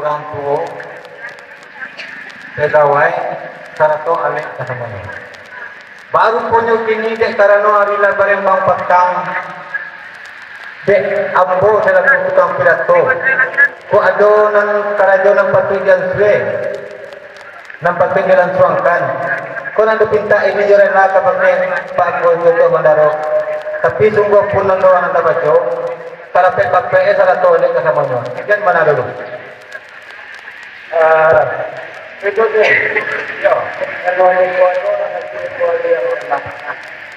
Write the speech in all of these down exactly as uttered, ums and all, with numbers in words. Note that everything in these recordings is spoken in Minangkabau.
urang tuo, pegawai, sarato alek kasamonyo. Baruponyo kini, dek karano ari lah barembang patang, dek ambo salaku tukang pidato, kok ado nan karajo nan patuik diansue, nan patuik dilansuangkan, kok nan dipintak ini jo rela kabake Pak Angku Tutuak Bandaro. Tapi sungguah pun nan doa nan tabaco, tarapek-tapek sarato alek kasamonyo. Sakian bana dulu. Ah, berikutnya. Yo. Kalau yang dua tu, nanti dua dia yang menang.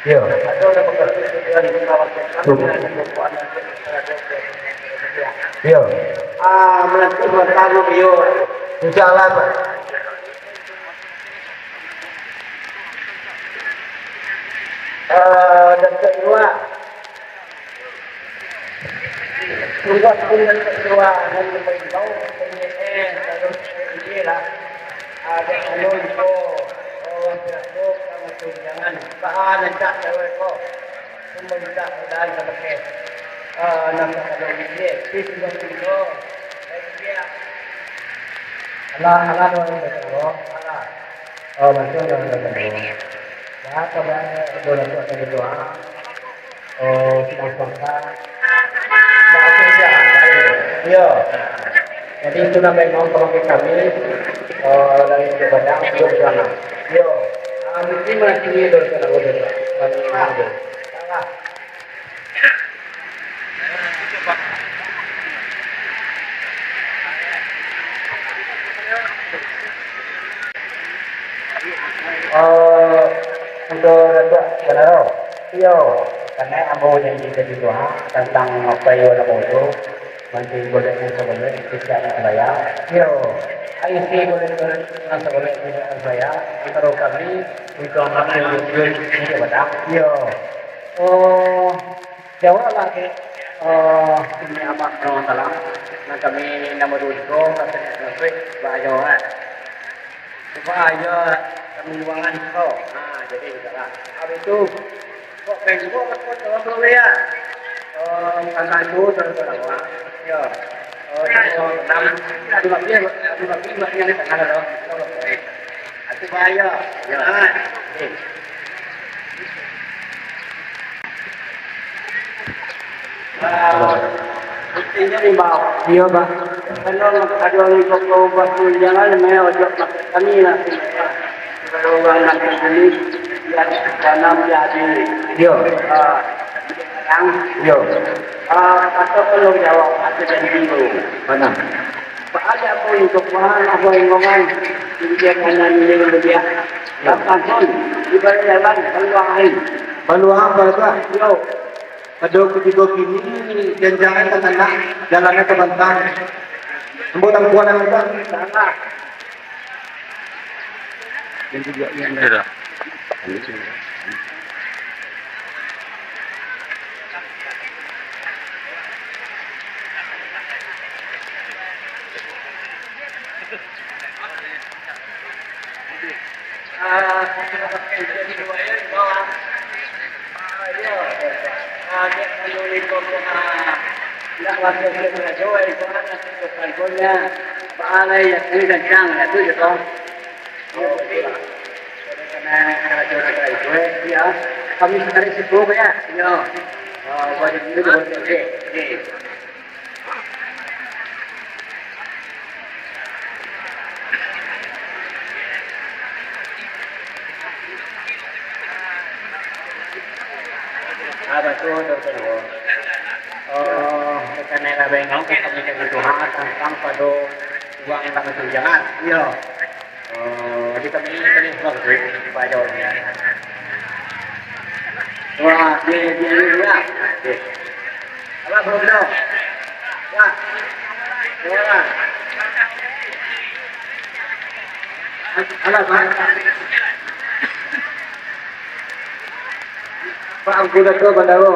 Yo. Ada orang berkata, Tuhan. Yo. Ah, menanti bertamu, yo. Insya Allah, Pak. Ah, dan kedua, Tugas pun nan kaduo, nan maimbau, eh, lalu, eh, lah. Ah, dek anu iko, oh, pirato, ka mancunjangan. Baa nan cak cewek ko. Pun minta godaan ka bakeh. Ah, nan ka kalau ijin, tapi sudah tigo. Baik dia. Alah, alah, doa yang baik, alah. Oh, bantuan doa yang baik, alah. Baa kabar, doa tu akan didoa. Oh, sudah puasa. Maaf, ya. Iyo. Jadi, itu nambah imam kalau kami, eh, dari Padang, Jogja, nah. Iyo. Ah, mungkin masih ada sana, udah. Banyak yang ada. Eh, untuk Datuak Banaro, iyo, karano ambo janji tadi tu, ha, tantang apo iyo namo tu, mancing golek nan sagolek, kecek nan sabaya. Iyo, isi golek nan sagolek, kecek nan sabaya, antaro kami, Utuang Amat, Utuang Amat, iyo. Oh, Jawablah, eh, ini Amat Ramadan Salam, nan kami namo duo ko, rasanya nasuik, baa jawab, eh. Cuba aja kami luangan ko. Ha, jadi, udahlah. Habis tu, kok bengkok, kok tolong dulu ya. Eh, kakak tu, tolong, tolong, ah. Ya. Eh, tolong, enam, satu lagi, satu lagi, satu lagi, yang di tengah, tolong. Tolong, tolong. Itu bahaya. Ya. Ha. Eh. Ah, buktinyo imbau. Iyo, Pak. Kalau ado urang koko baku, jangan main ojok maksud kami lah. Kalau urang nak beli, biar tanam jadi. Iyo. Ah, yang. Iyo. Ah, atau kalau jawab, atau jadi bingung. Mana? Baa apo untuak bahan apo inggongan, intiak kanan ini mulia. Lapan pun, ibarat jalan, paluang ain. Paluang apo tu, ah? Yo. Ado kutigo kini, janjangan ka tanah, jalannyo ka bantang. Ambo tampuan nan tu. Salah. Kami sakali sipu ko, ya? Iyo. Oh, buat itu, buat itu. Okey. Ah, batua, batua, batua. Oh, bukan nak bengong, kami tengah tuha tantang pado uang tangah tunjangan. Iyo. Oh, jadi kami ini kami sebab tu, Pak Jawab. Wah, dia, dia, dia, dia. Alah, belum, belum. Wah. Wah. Alah, Pak. Pak Angku Datuak Bandaro.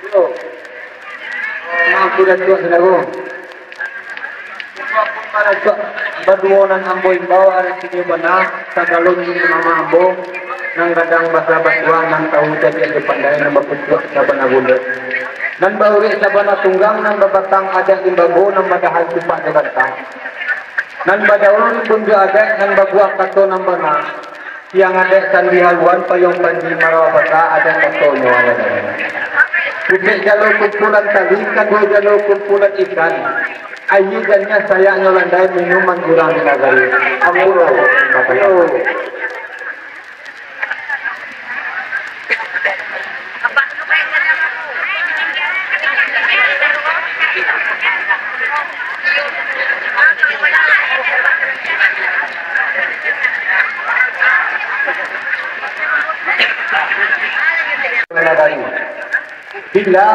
Yo. Pak Angku Datuak Bandaro. Baduo nan ambo imbau ari kini bana, sagalo niniak mamak ambo, nan gadang basa batuah, nan tahu cadiak jo pandai, nan bapucuak sabana gulek, nan baurek sabana tunggang, nan babatang adat limbago, nan badahan tupak jo gantang. Nan badaun pun jo adaik, nan babuah kato nan bana. Tiang adaik sandi haluan, payuang panji marawa basa, adaik katonyo alah dari. Pucek jalo kumpulan tali, kaduo jalo kumpulan ikan. Aia janiah sayaknyo landai, minuman urang di nagari. Ampun. Bila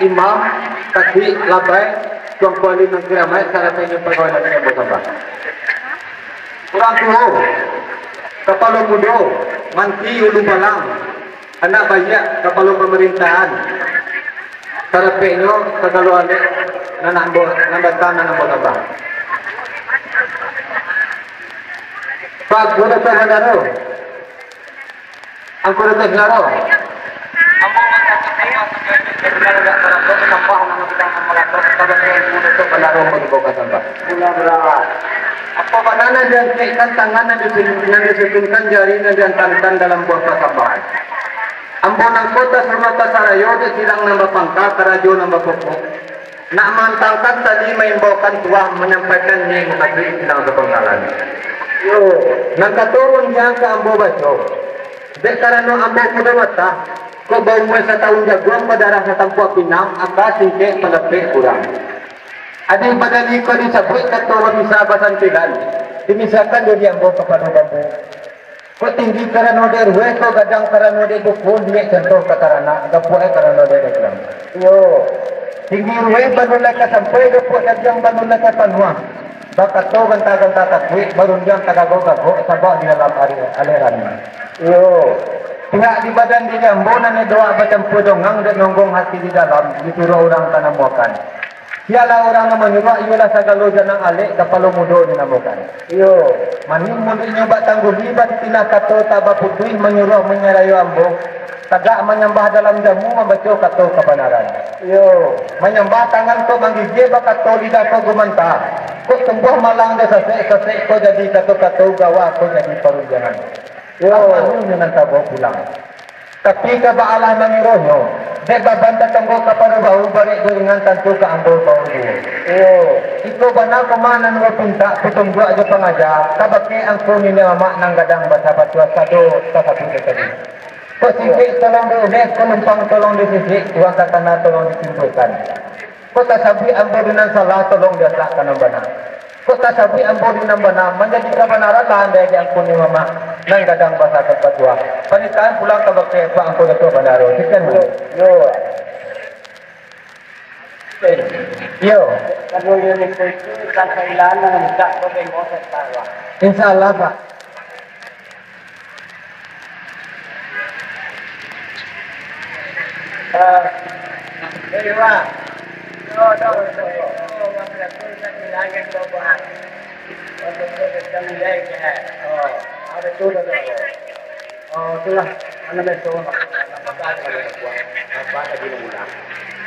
imam, tasbih, labai, tuangku alim nan kiramaik, sarato inyo pagawai nan ambo sambah. Urang tuo, kapalo mudo, manti ulu balang, anak baiak, kapalo pamarintahan, sarapeknyo sagalo alek nan ambo, nan datang nan ambo sambah. Pak Gubernur Bandaro, Angku Datuk Singaro. Ambo mangatakan, sambah nan kito mangatakan kabake Angku Datuk Bandaro, Angku Datuk Sambah. Mula berawal. Apo bana nan diangkekkan tangan, nan disun-, nan disuntunkan jari, nan diantankan dalam buah pasambahan? Ambo nangko tasuruah tasarayo dek silang nan bapangka, karajo nan bapokok. Nak maantangkan tali, maimbaukan tuah, manyampaikan nyiek mukasuik silang sapangkalan. Yo, nan kato rundiang ka ambo baco. Dek karano ambo mudo matah, kok baumua satahun jaguang, badarah satampuak pinang, aka singkek palapek kurang. Adik badali ko disabuik kato babisa basantilan, dimisakan jo di ambo kapado bambu. Kok tinggi karano dek ruweh, kok gadang karano dek buku, liek contoh ka taranak, gapuak e karano dek dagiang. Iyo. Tinggi ruweh balun lai ka sampai, gapuak dagiang balun lai ka panuah. Bakato ganta-ganta takuik, barundiang tagagok-gagok, sabab di dalam ari alek rami. Iyo. Pihak di badan diri ambo nan doak bacampua dongang, dek nonggong hati di dalam, disuruah urang tanamuakan. Sialah urang nan manyuruah, iyolah sagalo janang alek, kapalo mudo dinamokan. Iyo. Manih muluiknyo bak tangguli, batinah kato tak baputuih, manyuruah manyarayo ambo. Tagak manyambah dalam jamu, mambaco kato kabanaran. Iyo. Manyambah tangan kok manggigih, bakato lidah kok gumanta. Kok tumbuah malang dek sasek, sasek kok jadi kato-kato, gawa kok jadi parundiangan. Iyo. Amanyo nan tabao pulang. Tapi ka baalah mangironyo, dek baban tatonggok kapado bahu, barek jo ringan tantu ka ambo bahu juo. Iyo. Iko bana koma nan ambo pintak, patunjuak jo pangaja, kabake angku niniak mamak nan gadang basa patuah sado tasabuik tadi. Kok sisik tolong diuleh, kok lumpang tolong disisik, uang takana tolong disimpulkan. Kok tasabuik ambo di nan salah, tolong diatak ka nan bana. Kok tasabuik ambo di nan bana, manjadi kabanaran lah andai di angku niniak mamak nan gadang basa patuah. Panitahan pulang kabake Pak Angku Datuak Bandaro. Sekian dulu. Yo. Yo. Kalau yang itu, itu, tak kehilangan, tak boleh ngosok tawa. Insya Allah, Pak.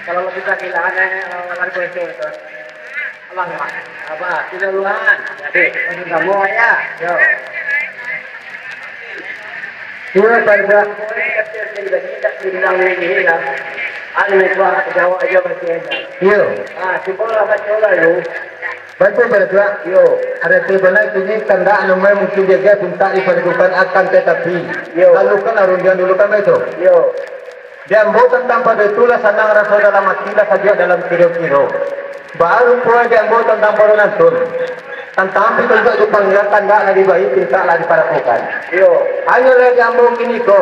Kalau lebih tak kehilangan, eh, lari ke itu. Abang, apa? Sudah duluan. Jadi, sama ya. Yo. Iyo, Pak Datuak. Anu, Pak, jawab aja masih ada. Iyo. Ah, cuba lah baca lalu. Bantu, Pak Datuak. Yo. Ada tiba naik ini, kandak namai mungkin jaga pintak dipadudukan, akan tetapi. Yo. Lalu kan arundian dulu kan, Pak, itu? Yo. Di ambo tantang pado itu lah sanang raso dalam ati, lah sajuak dalam kiro-kiro. Baa rupo di ambo tantang pado nantun. Tantang pitunjuak jo pangiran, kandak lah dibai, pintak lah diparapokan. Iyo. Hanyolah di ambo kini ko,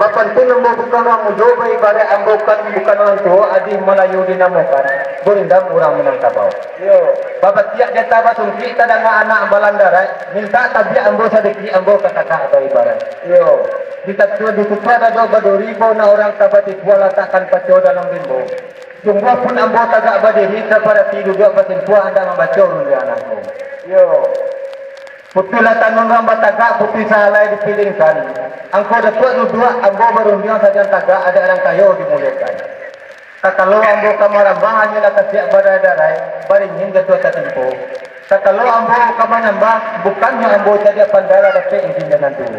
bapantun ambo bukan urang mudo, baibaraik ambo kan bukan urang tuo, Adi Malayu dinamokan, gurindam urang Minangkabau. Iyo. Babatiak di ateh basungkik, tadanga anak balandarai, mintak tabiak ambo sadikik, ambo ka tagak baibaraik. Iyo. Di tatua, di tutua dado baduri, bau nak urang ka batipuah, latakkan paco dalam rimbo. Sungguah pun ambo tagak badiri, saparati duduak basimpuah, andak mambaco rundiang nangko. Iyo. Putuihlah tanun urang batagak, putuih sahalai dipilingkan. Angku Datuak duduak, ambo barundiang sajang tagak, adaik urang kayo dimuliakan. Takalo ambo ka marambah, hanyolah kasiak badarai-darai, baringin jatuah tatimpo. Sakalo ambo ka manyambah, bukannyo ambo cadiak pandai lah dapek izin jo nan tuo.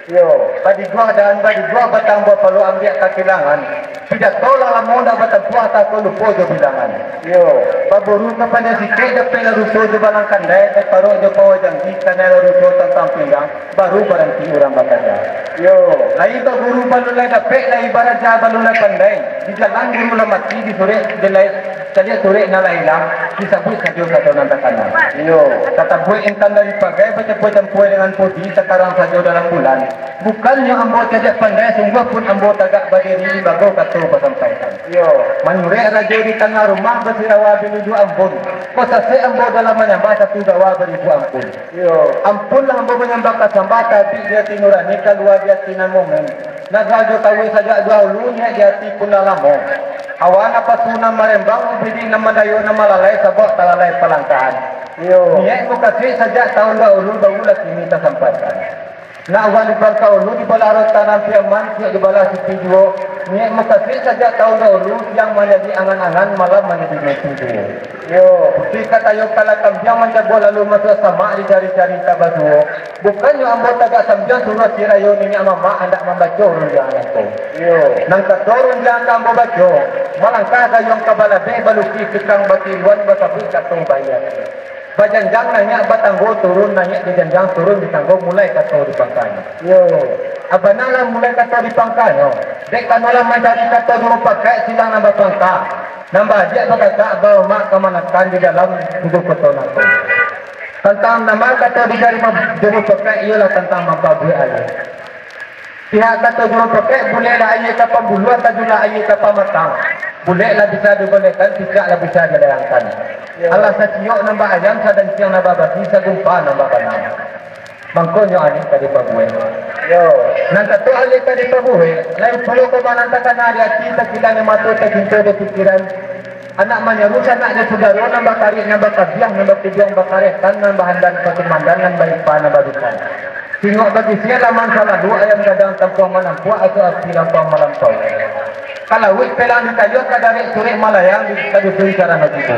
Iyo, badiguah dan badiguah batang buah paluak ambiak kakilangan. Pidato lah lamo ndak batampuah, tako lupo jo bilangan. Iyo, baburu ka pandai sikek, dapek lah ruso jo balang kandai, eh, paruik jo pawa janggi, kanai lah ruso tantang pinggang, baru baranti urang bakanja. Iyo, lai baburu balun lai dapek, lai baraja balun lai pandai. Di jalan guru lah mati, di surek, di lai, caliak surek nan lah ilang, disabuik sajo kato nan takana. Iyo, tatabuik intan dari pagai, bacampua-campua dengan pudi, takarang sajo dalam bulan. Bukannyo ambo cadiak pandai, sungguah pun ambo tagak badiri, limbago kato basampaikan. Iyo, manyurek rajo di tangah rumah, basirawa binudu ampun. Kok sasek ambo dalam manyambah, satu dawa baribu ampun. Iyo, ampunlah ambo manyambah ka sambah, tabik di ati nurani, kalua di ati nan momen. Nazar jo kawin sajak dahulu, niaik di ati pun lah lamo. Hawa napasu nan marembang, ubidik nan mandayo nan malalai, sabab talalai palangkahan. Iyo, niaik mukasuik sajak taun dahulu, barulah kini tasampaikan. Nak uang di pangka ulu, dibalah rota nan piaman, siap dibalah sipi juo. Niaik mukasuik sajak taun dahulu, siang manjadi angan-angan, malam manjadi mimpi juo. Yo, si katayo kala kambiang mancabuak lalu masuak samak, dicari-cari tabasuo. Bukannyo ambo tagak sambiang, suruah si rayo niniak mamak, andak mambaco rundiang nan ko. Yo, nan kato rundiang ka ambo baco, malangkah gayuang ka balabeh, balukih tukang batiluan, basabuik kato baiak. Bajanjang naiak batanggo, turun naiak di janjang, turun di tanggo, mulai kato di pangkanyo. Yo, abana lah mulai kato di pangkanyo. Dek kanolah mancari kato di mupakaik silang nan bapangka. Nan baadiak bakakak, baumak kamanakan di dalam tubuah koto nangko. Tantang nama kato di jari ma-, di mupakaik, iyolah tantang mampabuek aia. Pihak kato juru pokek, buleklah aia ka pambuluah, tajulah aia ka pamatang. Bulek lah bisa dibolekkan, picak lah bisa dilayangkan. Yo. Alah saciok nan baayam, sadanciang nan babasi, sagumpa nan babanam. Mangkonyo alih ka dipabuek. Yo. Nan kato alih ka dipabuek, lain pulo koma nan takana di ati, takilan di mato, tacinto di pikiran. Anak manyaru sanak jo sudaro, nan bakarik, nan bakabiah, nan bakubuang, bakaretan, nan bahandan, pakumandan, nan baipa, nan babisan. Tingok bagisiah laman salalu, ayam gadang tampuang manampuak, atau api lampuang malampau. Ka lauik pelang di kayu, ka darek surek malayang, di, ka dusun carano tibo.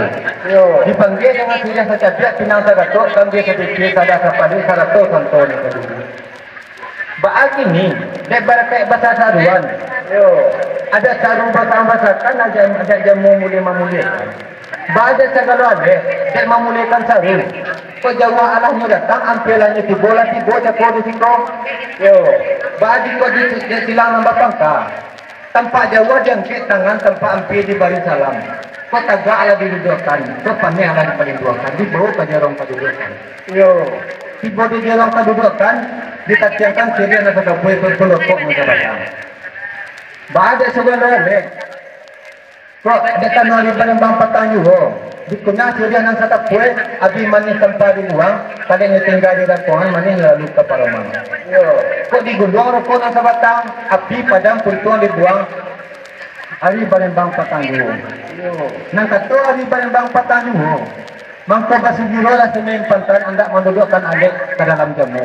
Yo. Dipanggia dengan siriah sacabiak, pinang sagatok, kambia sadikik, sadah sapalih, sarato santo nan kaduo. Baa kini, dek barakaik basasaruan. Yo. Adat saru basang-basangkan, adat, adat jamu mulih-mamulihkan. Baa dek sagalo aleh, dek mamulihkan saru. Kok jauah alahnyo datang, ampia lah nyo tibo, lah tibo cako di siko. Yo. Baa dek kok di, dek silang nan bapangka. Tampak jauah diangkek tangan, tampak ampia dibari salam. Kok tagak alah diduduakkan, kok paneh alah dipalinduangkan, dibawo ka jorong kaduduakkan. Iyo. Tibo di jorong kaduduakkan, ditatiangkan siriah nan sakabuih, bapalokok nan sabatang. Baa dek sagalo aleh. Kok dek kano ari Palembang patang juo, dikunyah siriah nan sakabuih, abih manih tanpa dibuang, kaleknyo tingga di dakuangan, manih lalu ka paromang. Iyo. Kok digunduang rokok nan sabatang, api padam puntuang dibuang, ari Palembang patang juo. Nan kato ari Palembang patang juo, mangko basigirolah si Main Pantan andak manduduakkan alek ka dalam jamu.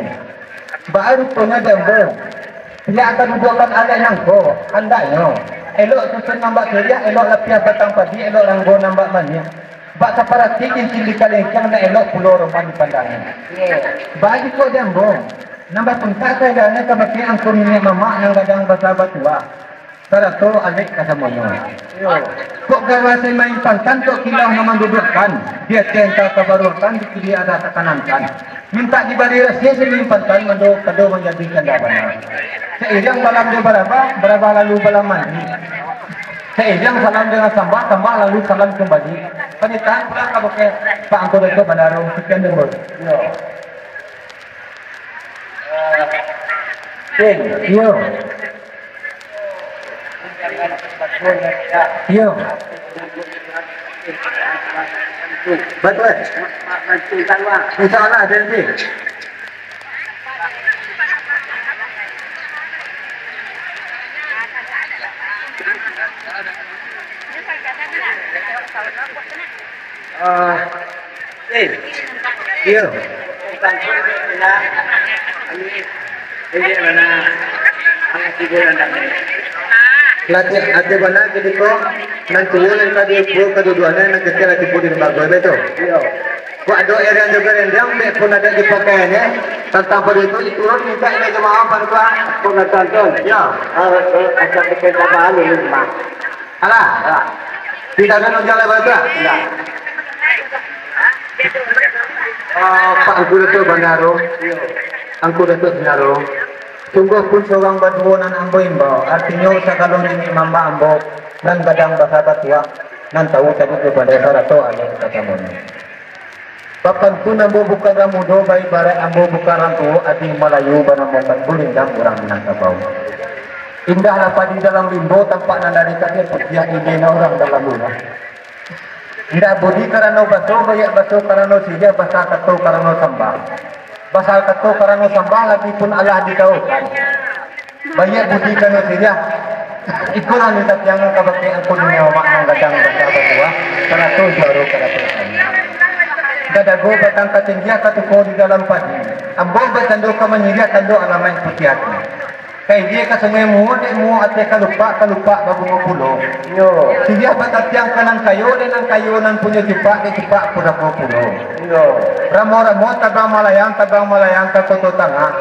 Baa ruponyo di ambo, pihak kaduduakkan alek nangko, andaknyo elok susun nan bak siriah, elok lapiah batang padi, elok ranggo nan bak manih. Bak saparati cincin di kalengkeng, nan elok pulo roman dipandangi. Baa jikok di ambo, nan bapangka sagalonyo kabake angku niniak mamak nan gadang basa batuah, sarato alek kasamonyo. Kok gawa si Main Pantan, kok kilau nan manduduakkan, di ateh angka kabaruakan, di kiri arah takanankan. Mintak dibari rasia si Main Pantan, mando kado manjadi janda bana. Sairiang balam jo barabah, barabah lalu balam mandi. Sairiang salam dengan sambah, sambah lalu salam kumbali. Panitahan pulang kabake Pak Angku Datuak Bandaro, sakian dulu. Yo. Yo. Iyo. Batua. Insya Allah, janji. Ah, eh, iyo. Lah, ati bana kini ko, nan tuo nan ka di-, kaduduaknyo, nan kecek lah tibo di limbago, betul? Iyo. Kok ado irian jo garendang, bek pun ado dipakaiannyo. Tantang pado itu, turun mintak inyo jamaah pado tu, ah. Pun ado tuan. Yo. Ah, eh, akan bikin tambahan dulu, Mak. Alah. Yo. Tidak ada nunjuak lai pado tu, ah? Tidak. Ah, Pak Angku Datuk Bandaro. Yo. Angku Datuk Bandaro. Sungguahpun surang baduo nan ambo imbau, artinyo sagalo niniak mamak ambo, nan gadang basa batuah, nan tahu taduik jo pandai sarato aleh kasamonyo. Bapantun ambo bukan urang mudo, baibaraik ambo bukan urang tuo, ati Malayu banamokan gulindang urang Minangkabau. Indahlah padi dalam limbo, tampak nan dari tadi putiah, indahlah urang dalam rumah. Indak budi karano baso, baiak baso karano siriah, basa kato karano sambah. Basa kato karano sambah, lagi pun alah ditaokan. Baiak budi karano siriah. Ikolah ni tatiangan kabake angku dunia mak nan gadang basa batuah, sarato juaro ka dapek kami. Gadago batang katinggiah katuko di dalam padi. Ambo batando ka manyiriah, tando alamaik putiah ati. Ka ilia ka sungai muo, dek muo ateh ka lupak, ka lupak babungo pulo. Iyo. Siriah batatiang ka nan kayo, dek nan kayo nan punyo cupak, dek cupak pudako pulo. Iyo. Ramo-ramo tabang malayang, tabang malayang ka koto tangah,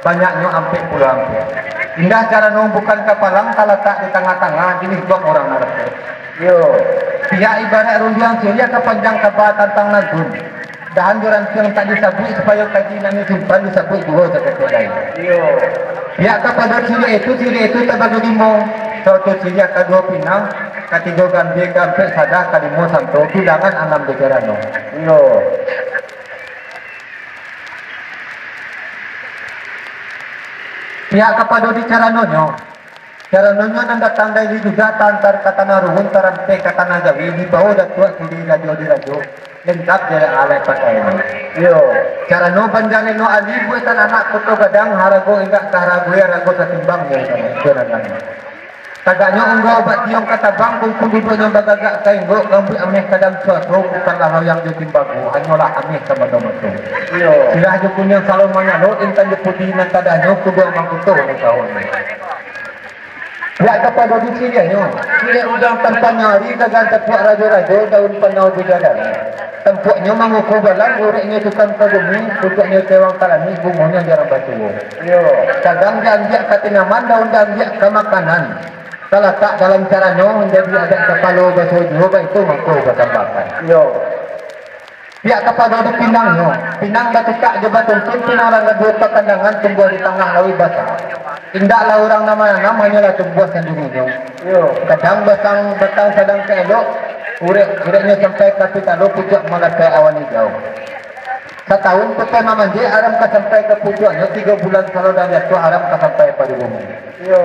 banyaknyo ampek pulo ampek. Indah carano bukan kapalang, talatak di tangah-tangah, jinih bak urang narako. Iyo. Pihak ibaraik rundiang siriah, ka panjang kaba tantang nantun. Dahan jo rantiang tak disabuik, supayo kaji nan disimpan disabuik juo sakecek lai. Iyo. Pihak kapado siriah itu, siriah itu tabagi limo, saoto siriah kaduo pinang, katigo gambia, kaampek sadah, kalimo santo, bilangan anam jo carano. Iyo. Pihak kapado di caranonyo, Caranonyo nan datang dari Judah, taantar ka tanah Ruhun, tarampeh ka tanah Jawi, dibao Datuak Suri Rajo di Rajo, lengkap jo alek pakaiannyo. Iyo. Carano banjareno ali, buatan anak Koto Gadang, harago indak taharago, harago satimbang jo nan lain. Tagaknyo unggah obat tiong ka tabang, kungkung duduaknyo bagagak ka inggok, rambuik ameh kadam suaso, bukanlah loyang jo timbago, hanyolah ameh samato-mato. Iyo. Sirah jo kuniang salo manyalo, intan jo putiah nan tadahnyo, kuduang mangkuto nan saonyo. Pihak kapado di siriahnyo, siriah udang tampang nyari, gagang tapuak rajo-rajo, daun panau bidadari. Tampuaknyo manguku balang, ureknyo tukang ka bumi, pucuaknyo tewang ka langik, bungonyo jarang batuo. Iyo. Gagang diambiak ka tanaman, daun diambiak ka makanan. Talatak dalam caranyo, manjadi adat kapalo baso juo, baitu mangko basambakan. Iyo. Pihak kapado di pinangnyo, pinang batutak jo batuntun, pinang nan kaduo pakandangan, tumbuah di tangah lauik basa. Indaklah urang nan mananam, hanyolah tumbuah sandirinyo. Iyo. Kadang batang, batang sadang ka elok, urek, ureknyo sampai ka pitalo, pucuak malapeh awan ijau. Satahun putuih mamanjek, aram ka sampai ka pucuaknyo, tigo bulan salo dari atuah, aram ka sampai pado bumi. Iyo.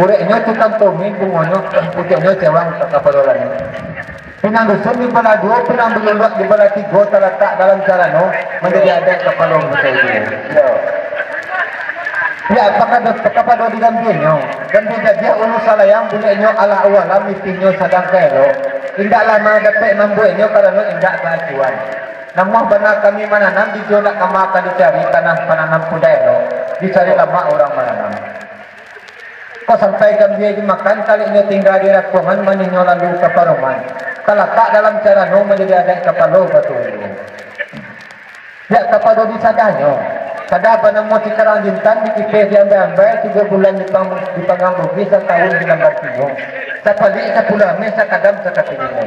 Ureknyo tukang tumi, bungonyo, pucuaknyo cewang ka kapalo langik. Pinang dusun dibalah duo, pinang baluluak dibalah tigo, talatak dalam carano, manjadi adat kapalo manusia itu. Iyo. Yo, pakado, kapado di gambianyo. Gambia jadiah ulu salayang, buleknyo alah uwalam, mitinyo sadang ka elok. Indaklah mandapek mambueknyo, karano indak baacuan. Namuah bana kami mananam, bijo nak kama ka dicari, tanah pananam pun dak elok, dicari lamak urang mananam. Kok sampai gambia dimakan, kaliknyo tingga di rakuangan, manihnyo lalu ka parumahan. Talatak dalam carano, manjadi adat kapalo batuo. Yo, kapado di sadahnyo. Sadah banamo Cikarang Jintan, dikipeh diambai-ambai, tigo bulan dipang-, dipanggang bugih, satahun dilanggar tinyo. Sapalik sapuluah ameh, sakadam sakatinyo.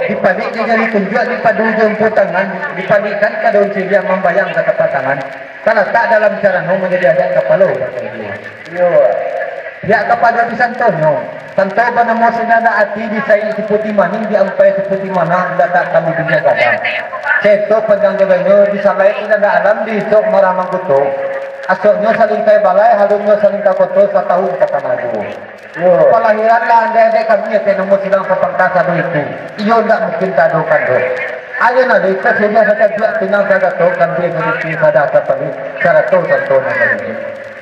Dipalik jo jari tunjuak, dipadu jo umpu tangan, dipalikkan ka daun siriah, mambayang ka tapak tangan. Talatak dalam carano, manjadi adat kapalo batuo. Iyo. Yo, kapado di santonyo. Santo banamo Sinanda Ati, disaik si Putih Manih, diampai si Putih Manah, dilatakkan di bingkiang gadang. Saeto panjang jalanyo, disalai Sinanda Alam, diisok marah mangkuto. Asoknyo salingkai balai, halunyo salingkai koto, satahun ka tanah juo. Yo. Palahiran lah andai-andai kami, ati namo silang sapangka sado itu. Iyo ndak mungkin tado kando. Ayo nah, leka siriah satajuak, pinang sagato, gambia sadikik, sadah sapalik, sarato santo nan sadikik.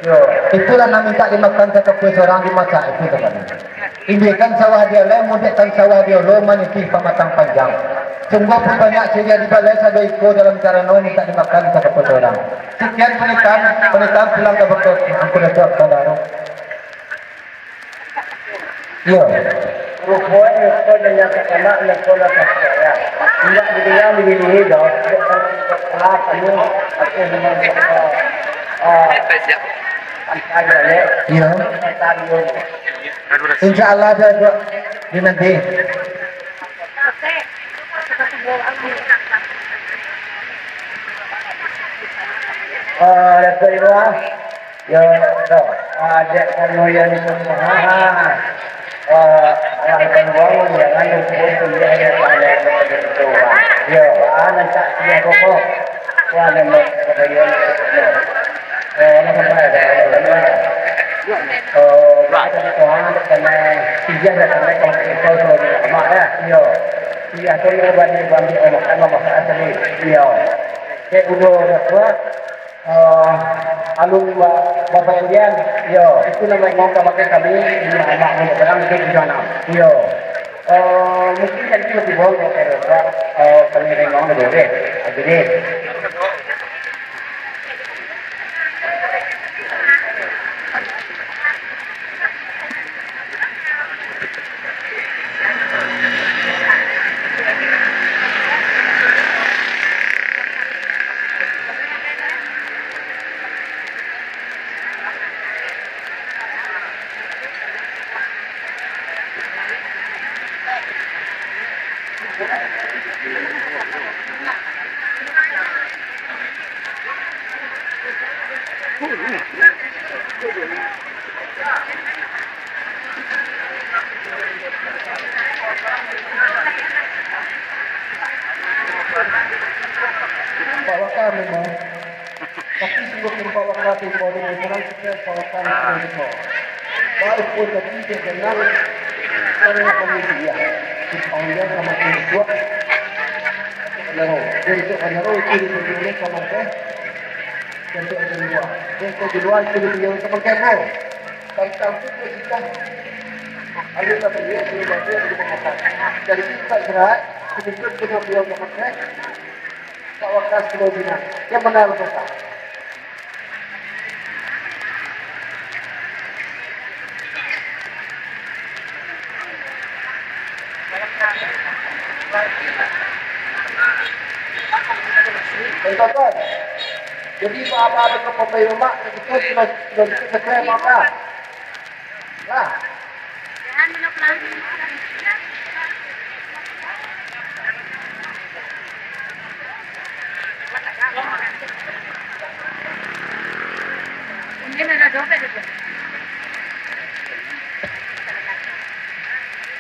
Yo. Itulah nan mintak dimakan sakapua surang, dimasak itu tadi. Indihkan sawah di alai, mudekkan sawah di olo, manitih pamatang panjang. Sungguah pun banyak siriah di balai, sado iko dalam carano mintak dimakan sakapua surang. Sakian panitahan, panitahan pulang ka baka Angku Datuak Bandaro. Iyo. Ruponyo ko nan takanak nan ko lah takanak. Indak dibilang dibini doh. Indak tahu apa ni, apa nama, ah, angka jalek. Iya. Angka tariung. Insya Allah, tu, tu, di nanti. Ah, Datuk Ibu, ah. Yo, tu. Ah, dek kami yang itu, ah, ah, ah, orang yang anu, pun tu dia ada pandai betul-betul, ah. Yo, ah, nanti dia koko. Wah, memang kebaikan. Yo. Eh, nak sampai ada, ada, ada. Oh, ada Tuhan, karena dia dah sampai kalau kita kalau dia mak ya. Yo. Dia tu ni bani bani Allah, kan Allah asli. Yo. Cek dulu dah tua. Eh, alun ba-, bapayandian. Yo. Itu nama imam ka makan kami, ini amak ni sekarang itu di sana. Yo. Eh, mungkin nanti lebih bawa kalau eh, kami renong dulu deh. Jadi, Pak Waka memang. Tapi sungguah tempat wakatu baru menyerang kita salahkan kita lupa. Baru pun tadi dia kenal karena kami dia. Dipanggil sama tim kuat. Lalu, dia itu kan lalu itu di sini sama teh. Tentu aja luar. Dia itu di luar itu di luar sama kemo. Tentang itu dia sudah. Alun lah beliau sudah baca di rumah makan. Jadi kita gerak, sedikit kena beliau makan teh. Pak Wakas Pulau Pinang. Yang benar, Bapak. Contohkan. Jadi, Pak, apa ada ke pemain rumah, kita sudah, sudah kita sesuai, Bapak. Lah.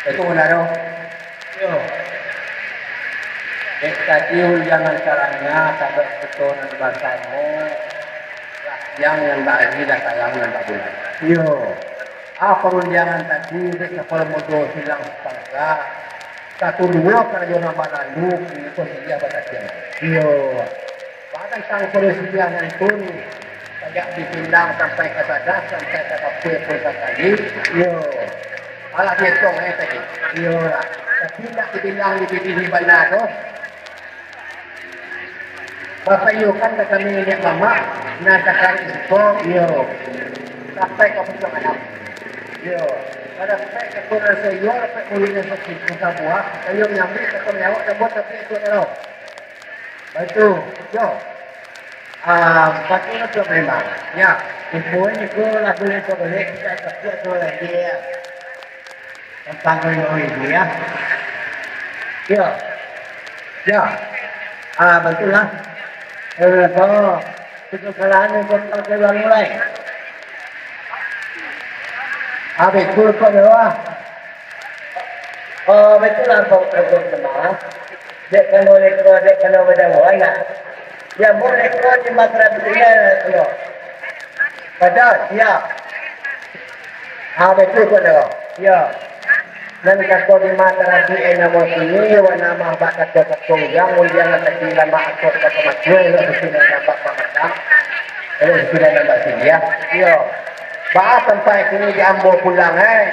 Itu benar, yo. Yo. Dek tadi uliangan salamnya, sahabat kito nan basamo, lah, yang, yang bak-ari lah salam, yang bak-bulan. Yo. Ah, parundiangan tadi, dek kapalo mudo silang sapangka, satu duo karajo nan balalu, kini ko siliah batatiang. Iyo. Batantang parundiangan tu, sajak dipindang sampai ka sadah, sampai ka tapeh pun sakali. Iyo. Alah dietong, eh, tadi. Iyo lah. Tapi indak dibilang di bini bana tu. Bapak iyo kan ka kami niniak mamak, nan sakali siko, iyo. Sampai ka pucuak anam. Iyo. Kada sampai ka kurang saiyo, sampai muluiknyo sakik, sabuah, kayo manyambuik, kato manyawak, sabuah tapi itu ado. Baitu, yo. Ah, baitu lah tu memang. Ya, ibu ni ko lagu ni ko boleh, kita tak kuat tu lagi, ya. Tantang dulu ibu, ya. Yo. Yo. Ah, baitu lah. Eh, ko, itu kesalahan yang kau pakai ulang mulai. Ah, baitu ko dah. Oh, baitu lah, Pak Gubernur. Dek kano leko, dek kano badawa, nak. Ya, mun leko di masyarakat, iyo, iyo. Padahal, iyo. Ha, baitu ko dah. Iyo. Nan kato di masyarakat, eh, namo sini, yo, namo bak kato-kato urang, mun jan nan tadi lamak akok kato mati, yo, sudah nampak pamatang. Kalau sudah nampak sini, ya. Iyo. Bah, sampai kini di ambo pulang, eh.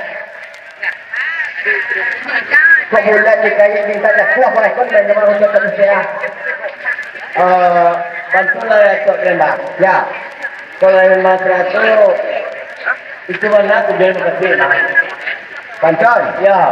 Kok bulan dikait minta dakwah, wah, kan banyak orang kata saya. Eh, bantulah ya, Tok Lembang. Ya. Kalau memang seratus, itu mana tujuan kecil, nah. Bantuan? Ya.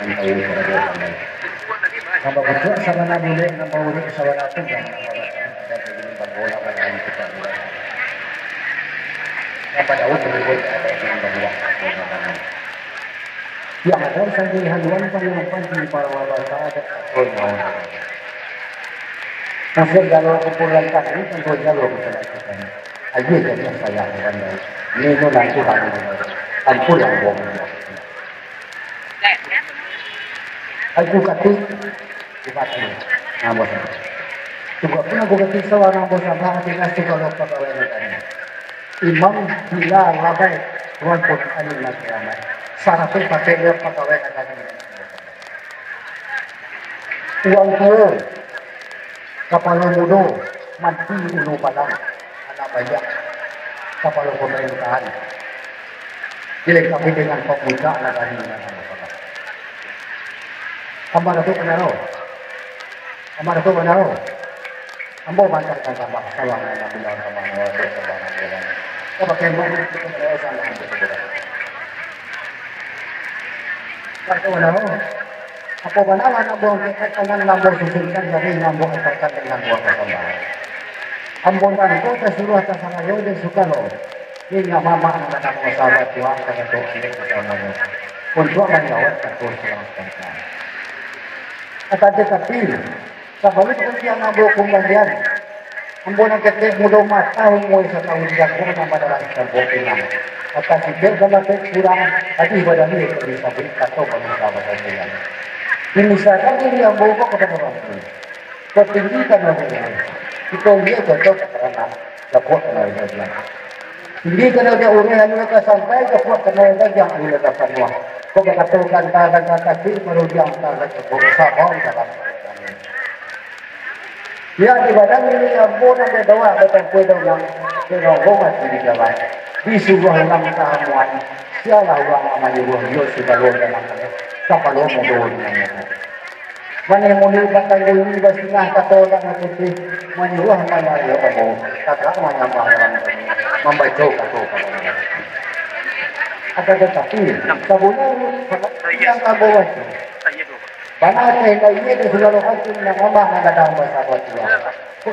Nan tahu sarajo pandai. Nan babutuah sabana bulek, nan bauruik sabana tunggang, nan babatang pada kagini bagola pada hari kita bulan. Nan badaun baribut ada nan babuah atau nan bangun. Yang ada sandi haluan payuang panji para wabasa dek kato nyawa. Masuk jalur kumpul lantang ini tentu jalur kita lakukan. Ayo jadi sayang pandai. Ini nanti hari ini. Ampun yang bohong. Aku kati, aku kati. Namo sama. Tunggu pun aku kati sawa namo sama, hati nasi kalau pagawai negara. Imam bila labai, tuan pun alim nan kiamat. Sarato pakai dia pagawai negara. Uang tuo, kapalo mudo, manti ulu palang, anak banyak, kapalo pamarintahan, dilengkapi dengan pamuncak nagari nan ado palang. Ambo Datuak Panaro, Ambo Datuak Panaro, ambo mantankan tambah salam nan bilang sama nyo tu saudara-saudara. Kau pakai mulut kita berdoa sama nyo tu saudara. Datuak Panaro. Apo bana lah nan ambo angkekkan tangan, nan ambo susunkan jari, nan ambo angkekkan tangan buah pasambahan. Ambo nan ko tasuruah tasarayo jo sukaro, inyo mamak nan ka samo sahabat juo ka Datuak Alek basamonyo, untuak manjawab kato salam sangka. Akan tatapi, sabalun undiang ambo kumbalian, ambo nan ketek mudo mata umua satahun jago nan badalam sabuah pinang. Akan sibek balapek kurang, hadih badalil ka disabuik kato manusia batabulan. Dimisakan diri ambo ko kapado urang tu. Kok tinggi kan urang tu. Kito liek contoh kataranak, dapuak kanai bagian. Tinggi kanai urang anu ka sampai, dapuak kanai bagian anu ka panuah. Kok bakato ganta-ganta kaki, baru diangka ka cukup sabar dalam. Yang di badan ini ambo nan badoa, batampuih doa, dengan rumah di jalan. Disuruah urang tahamuan, sialah urang manyuruah, iyo sagalo dalam kapalo mudo dengan mudo. Mane muli batangguh ini basingah kato urang putih, manyuruah manyuruah ambo, tagak manyambah urang, mambaco kato kato. Akan tatapi, sabana yang ambo baco, bana teh lainyo di sagalo hakim nan amak nan gadang basamo Tuhan.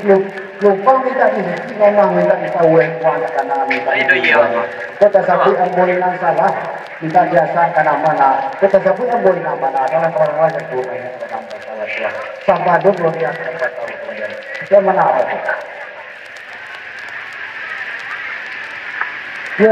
Lu-, lumpang mintak di sisi, mamang mintak di tauan, puang takana mintak di tuan. Kok tasabuik ambo nan salah, mintak biasa ka nan bana. Kok tasabuik ambo nan bana, dalam kawan-kawan yang tu banyak dalam basamo Tuhan. Sampai dua puluh dia sampai tahun kemudian. Yang mana apa tu? Yo.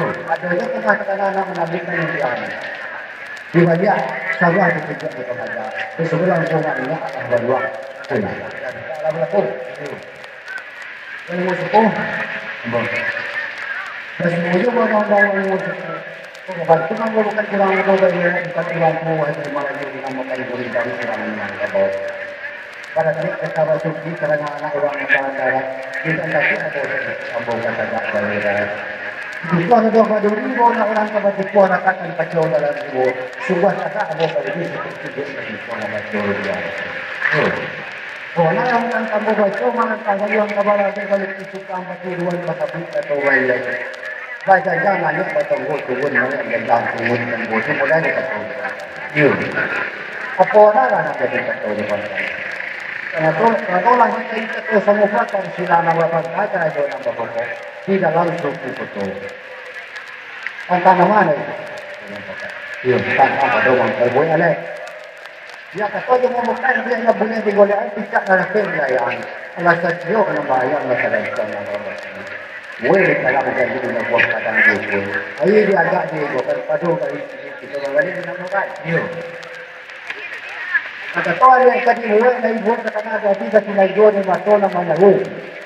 Ado je pernah takana anak manambiak nan impian. Di baliak sawah dikejak di pamaja. Di sabalah rumah inyo akan baluak. Alah balaku. Ilmu suku. Ilmu suku. Ilmu suku. Bantu manggurukan urang mudo, bukan urang tuo, wahai Malayu, dinamakan gurindam urang Minangkabau. Pada tarik kata basuki, karano anak urang Minangkabau, di tangkasi ambo, ambo ka tagak baliak. Bukan doh baduri, bawa anak urang ka batipuah, ratakan pacau dalam jiwo. Sungguah tagak ambo baduri, saketek sujud, batipuah, baco dua. Yo. Bawa anak urang ka ambo baco, malah tagayuang ka balagu, balik isukan batiruan, basabik kato wayang. Bajanjang anak batonggo turun, anak janjang turun, tonggo tu mulai dikatakan. Yo. Apo lah nak jadi kato di bangsa? Karano, karano lah jadi kato samo pakar, sila nan babangka, karajo nan babokok di dalam suku koto. Tantang nan ma itu? Yo, tantang pado urang terbuik alek. Yo, kato jo mamukai, biaknyo buliah digolek, picak nan lapeh dilayaan. Alah saciok nan bahayang, alah sadang ikan nan babasi. Weh, dalam janji di labuah padang diukur. Aia diagak diukur, kan pado balik, kito babalik dinamokan. Yo. Nan kato alek tadi, muek nan ibuak takana ati, tapi nan ijo di mato nan manyaru.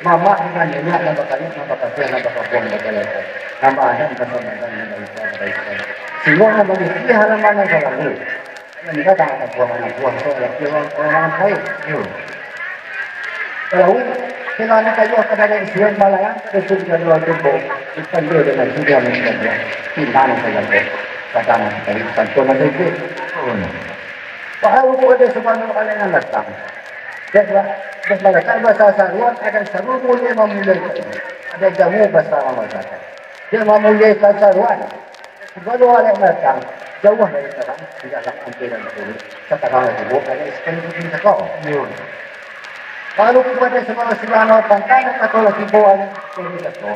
Mamak dengan niniak nan bakaniak, nan bakasiah, nan bakabuang, bajalai. Nan baadat, nan bamagang, nan baikan, nan baikan. Singok nan bagisi halaman nan salalu. Nan datang ka buah anak buah tu, laki urang, urang lain. Yo. Kalau kena ni kayu akan ada isian balayan, ada sudah dua tumpuk. Ikan dia dengan sudah ni sudah dia. Pinang saja tu. Kadang sekali santun ada itu. Oh. Baru pun ada sebanyak orang yang datang. Dia, dia malaikat bahasa saruan, ada saru mulai memulai. Ada jamu bahasa Ramadan. Dia memulai saruan. Sagalo alek datang, jauah dari tarang, di dalam ampiran kulik, sakarang lagi buah banyak sekali pun cakau. Yo. Lalu kepada segala-segala pangkai, nak kata lagi buah ni, kulik cakau.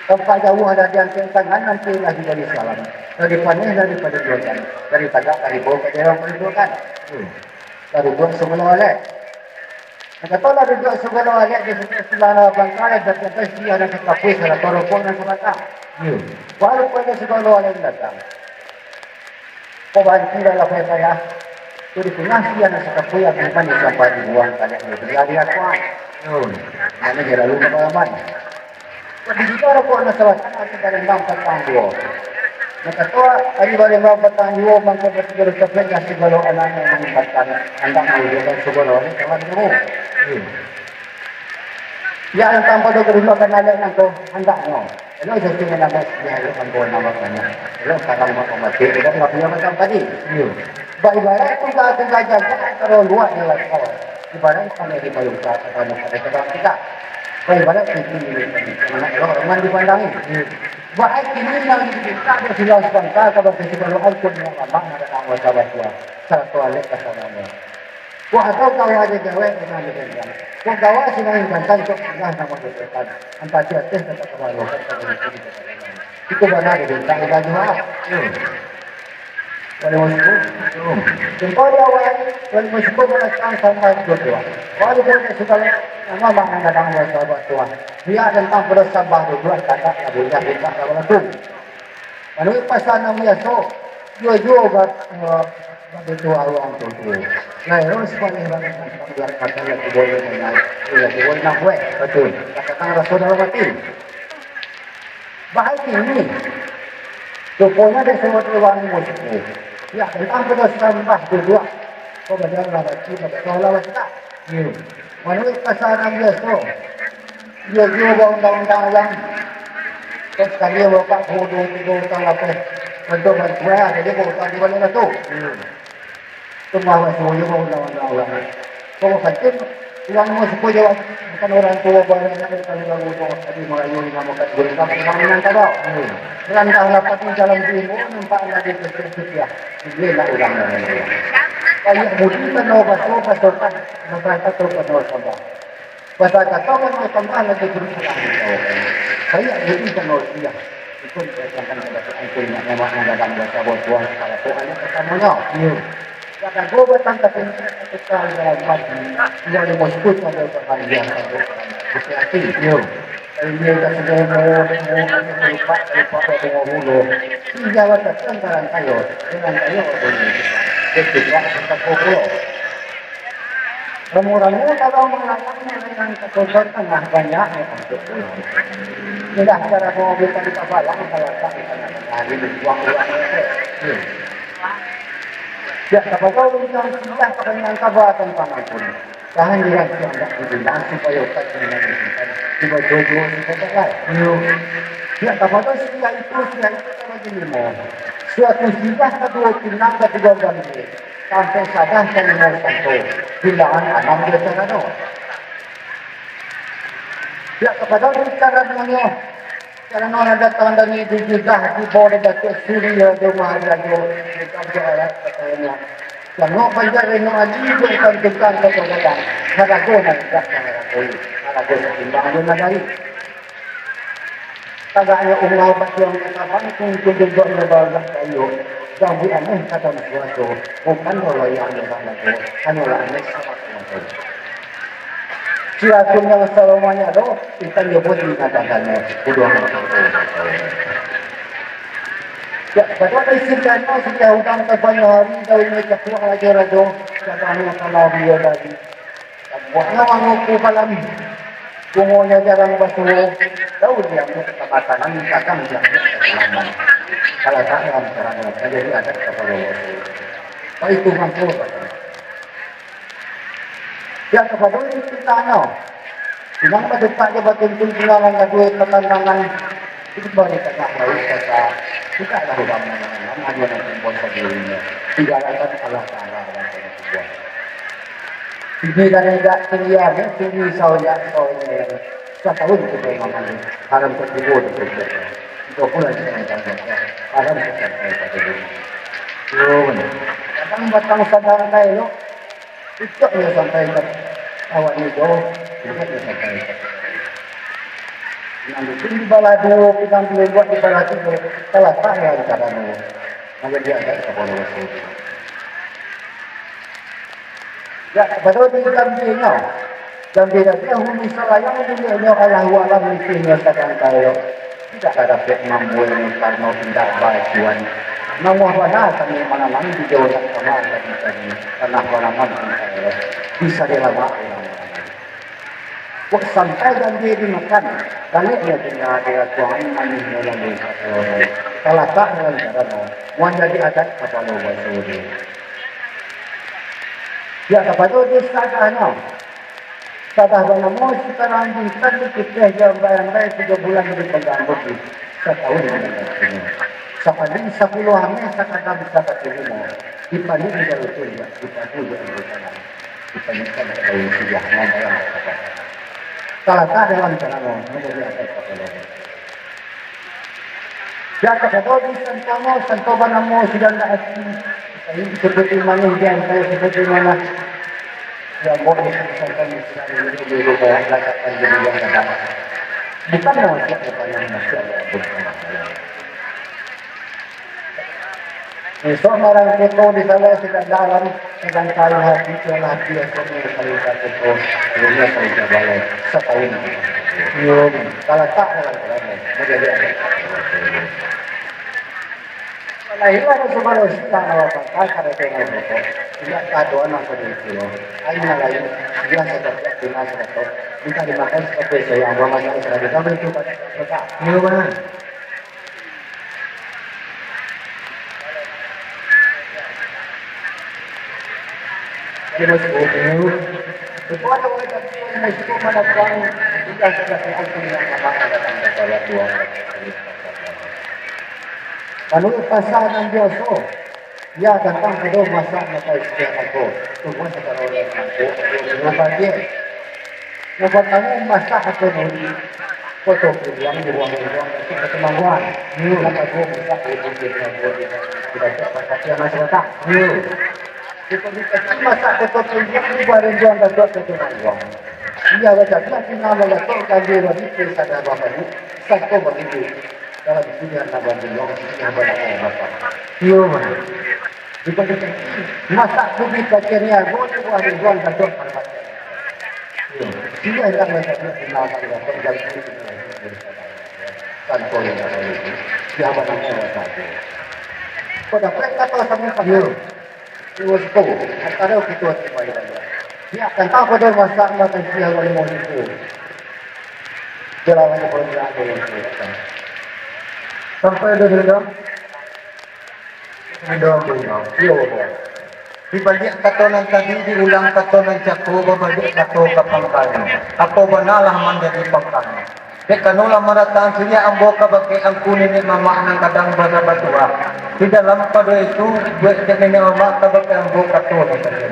Tampak jauah dari angkeng tangan, nanti lagi dari salam. Dari paneh, dari pada dua jam. Dari tagak, dari bawah, dari orang, dari dua kan. Yo. Dari buah segala alek. Nan kato lah duduak sagalo alek di sinan, silang nan bangkai, datang ka siah nan sakapui, sarato rokok nan sabatang. Yo. Baru pada sagalo alek datang. Kok banci lah lapeh payah. Tu di tangah siah nan sakapui, abih mah sampah dibuang, kalek dibilang di akuan. Yo. Mano je lalu ka palaman. Di situ rokok nan sabatang, ari barembang patang juo. Nan kato, ari barembang patang juo, mangko basagalo capek, nan sagalo anaknyo mangumbakan, handak mangujokkan sagalo ni kawan kamu. Hmm. Ya, nan tanpa do kadudukan alek nangko, handaknyo. Elok sesuai nambah sekian, elok mangko nambah banyak. Elok sekarang mak pamati, elok lah punya macam tadi. Hmm. Baibaraik tungga-tungga jago, antaro luak di lakau. Ibaraik paneh di balungka, ka tanah pada cabang kita. Baibaraik tinggi di langit, anak roman dipandangi. Baik kini nan dipinta dek silang sabangka, kabake sagalo angkun nan lamak, nan datang wasa batua, sarato alek kasananyo. Kok ado kawa di dewek, nan digendang. Kok gawa sinan gantang, kok singgah namo dotokan. Ampati ateh kata kabalo, kata kabalo. Itu bana dipinta ibadah. Wali Musuh. Jumpa di awal, Wali Musuh manatang sampai dua-dua. Wali Musuh segala nama mak nan gadang buat sahabat tuan. Dia tentang pada sabar duduk, kata tak boleh, minta tak berlaku. Lalu pasal enam biasa, dua-dua ba-, eh, Ado tu awang tu tu. Lai, ro sibalik bang, biar kata lagi boleh naik. Lagi boleh nak buat. Betul. Katakan raso dalam hati. Baik ini. Ruponyo dek surat urang ni musik tu. Ya, tentang pada sambah tu juga. Kau baca lah baca, baca lah baca. Iyo. Manuruik pasanan biaso, iyo juo baundang-undang urang. Kok sakali bapak hudung tigo utang lapeh, untuak bantuan, jadi bautang di baliak tu. Tu mah basuo juo baundang-undang urang. Kok sakali urang namo suku Jawa, bukan urang tuo, bukan urang mudo, tadi Malayu dinamakan gurita, urang Minangkabau. Randah lapeh di dalam timu, nampak lah di kecil-kecil. Inilah urang Malayu. Kayak budi kano baso, baso kan, masyarakat tu kano sambah. Pasal kata urang tambah lagi berubah. Saya jadi kalau dia itu berdasarkan pada angkun yang memang dalam bahasa buat buah salah tu hanya pertamanya. Iyo. Kata gua batang kata kita dalam pagi, dia ada musuh pada bahagia pada hati. Iyo. Kalau dia tak sedar mau mau lupa lupa pada mau dulu. Tinggal datang dalam kayu, dalam kayu apa ni? Dia tidak sempat pukul. Ramu-ramu kalau malarang-malarang katonton tangah banyak ya, untuk pulang. Indah cara mau bisa dipabalang, kalau tak di tangah hari dibuang-buang. Ya, kapado bintang singgah, kabanyakan kaba tantang ampun. Tahan di rantiang dak dibilang, supayo tak dibilang, tiba jojo supayo tak lai. Yo. Ya, kapado singgah itu, singgah itu, kalau dilimo. Suatu singgah kaduo pinang, katigo gambia. Sampai sadah kalimo santo, bilangan anam biaso nano. Pihak kapado bicaranyo, karano nan datang dari Judah, dibao dari Datuak Suri, Rajo Maharajo, di Tanjuang Arat, katonyo. Langok Banjar Reno Aji, bukan tukang kato gadang, harago nan indak diharagoi, harago satimbang jo nan lain. Tagaknyo umah batuang ka tabang, tungkun duduknyo balagak kayu. Jambuik aneh kadang suaso, bukan loyang urang lago, hanyolah aneh sabab kuaso. Siapun nan salamonyo lo, ikan nyo pun ingat adanya, buduang. Ya, pada isin danau, setiap udang tabanyak hari, daun nyo cakuak rajo-rajo, dagangnyo kalau dia dari. Buahnya manguku malam, bungonyo jarang basuo, daun diambiak kabatanan, kadang diambiak kasalaman. Kalau tak dalam carano, manjadi adat kapalo basuo. Baitu mangko, ya, kapado itu tanyo. Inang badepak jo batuntun, inang manggaduah patantangan. Itu baru tangah lauik kata, tidaklah urang mananam, hanyo nan tumbuah sadirinyo. Tinggalkan Allah Ta'ala urang nan tumbuah. Tinggi dan indak tinggi, amek tinggi, saunyak saunyak. Satahun kito mangaji, haram katibo di kito. Tigo bulan kito mangaji, haram katibo. Yo, kadang batang sadang ka elok, pucuknyo sampai ka awak nigo, pucuknyo sampai ka. Nan di balah duo, pinang dilombuak di balah tigo, talatak dalam carano. Mangko di adat kapalo basuo. Ya, kapado di gambianyo. Gambia dabiah ulu salayang, bunyihnyo Allahu Alam, isihnyo sadang kayo. Tidak dapek mambuehnyo karano indak baacuan. Namuah bana kami mananam di jauah nak kamar tadi-tadi, tanah banaman angkau bisa dilamak urang. Kok sampai gambia dimakan, langiknyo tingga di rakuangan, manihnyo lalu ka taloran. Talatak dalam carano, manjadi adat kapalo basuo. Ya, kapado di sadahnyo. Sadah banamo Sikarang Bintang, dikuteh jo ambai-ambai, tigo bulan dipanggang bukik, satahun dipanggang. Sapanding sapuluah ameh, sakadam sakati limo, dipanding jo rukun, dipadu jo anggo tangan, dipandingkan ka daun siriah, mambayang ka kapalo. Talatak dalam carano, manjadi adat kapalo. Ya, kapado di santo, santo banamo Sidandak Ati, saputi manih di antaro saputi manah. Ya, ambo di santo di rumah, lakatkan diri yang gadang. Bukan mau siap bertanya, masih ada pun. Esok marang kito di sana, Sidandak Alam, Sidandak Alam hati, Sidandak Ati, esok ni saling satu tu, dunia saling terbalai, satahun. Yo, talatak dalam dalam, menjadi adat. Lahilah dari segala sifat awak bangsa, kada kena rokok. Tidak kaduan mangko diikil. Aina lain, dia sadap, tina sadap. Minta dimakan seperti sayang, buang makan serah di kamar itu pada mereka. Iya, bang. Jadi, masuk dulu. Kepada orang yang masuk mana tuan, sudah sudah ampun yang sama ada tanda pada tuan. Manuruik pasal nan biaso, iyo tantang pado masak makan siang ako. Tumbuah sagalo nan mangko, tumbuah bagian. Nan partamo, masak ako dulu. Koto piliang di ruang-ruang, di ruang-ruang. Nan kaduo, masak di pinggir kabuan, di dalam pasar, di dalam masyarakat. Di pinggir kaki, masak koto piliang di ruang-ruang, datuk koto ruang. Iyo, bacabiak pinang bagatok, gambia bagi, sadar bagi, sangko bagi. Dalam dunia nan bantuang, dunia banamo masak. Iyo, mah. Di pagi tadi, masak bumi kacir niago, di buah ribuan gadok parmata. Iyo. Sini hendak masak, di masak gadok, dan santoi yang ada itu. Dia banamo masak. Kau dapat kata sama kami. Iyo. Iyo, sepuluh. Antara kita semua yang ada. Ya, tantang pado masak makan siang, kalau mau itu. Jalan aja, kalau tidak ada yang itu. Sampai ada dendam. Dendam, dendam. Iyo, Bapak. Dibaliak kato nan tadi, diulang kato nan cako, babaliak kato ka pangkanyo. Apo bana lah manjadi pangkanyo. Dek karano lah marataan siriah ambo kabake angku niniak mamak nan gadang bana batuah. Di dalam pado itu, buek dek niniak mamak kabake ambo kato nan tadi.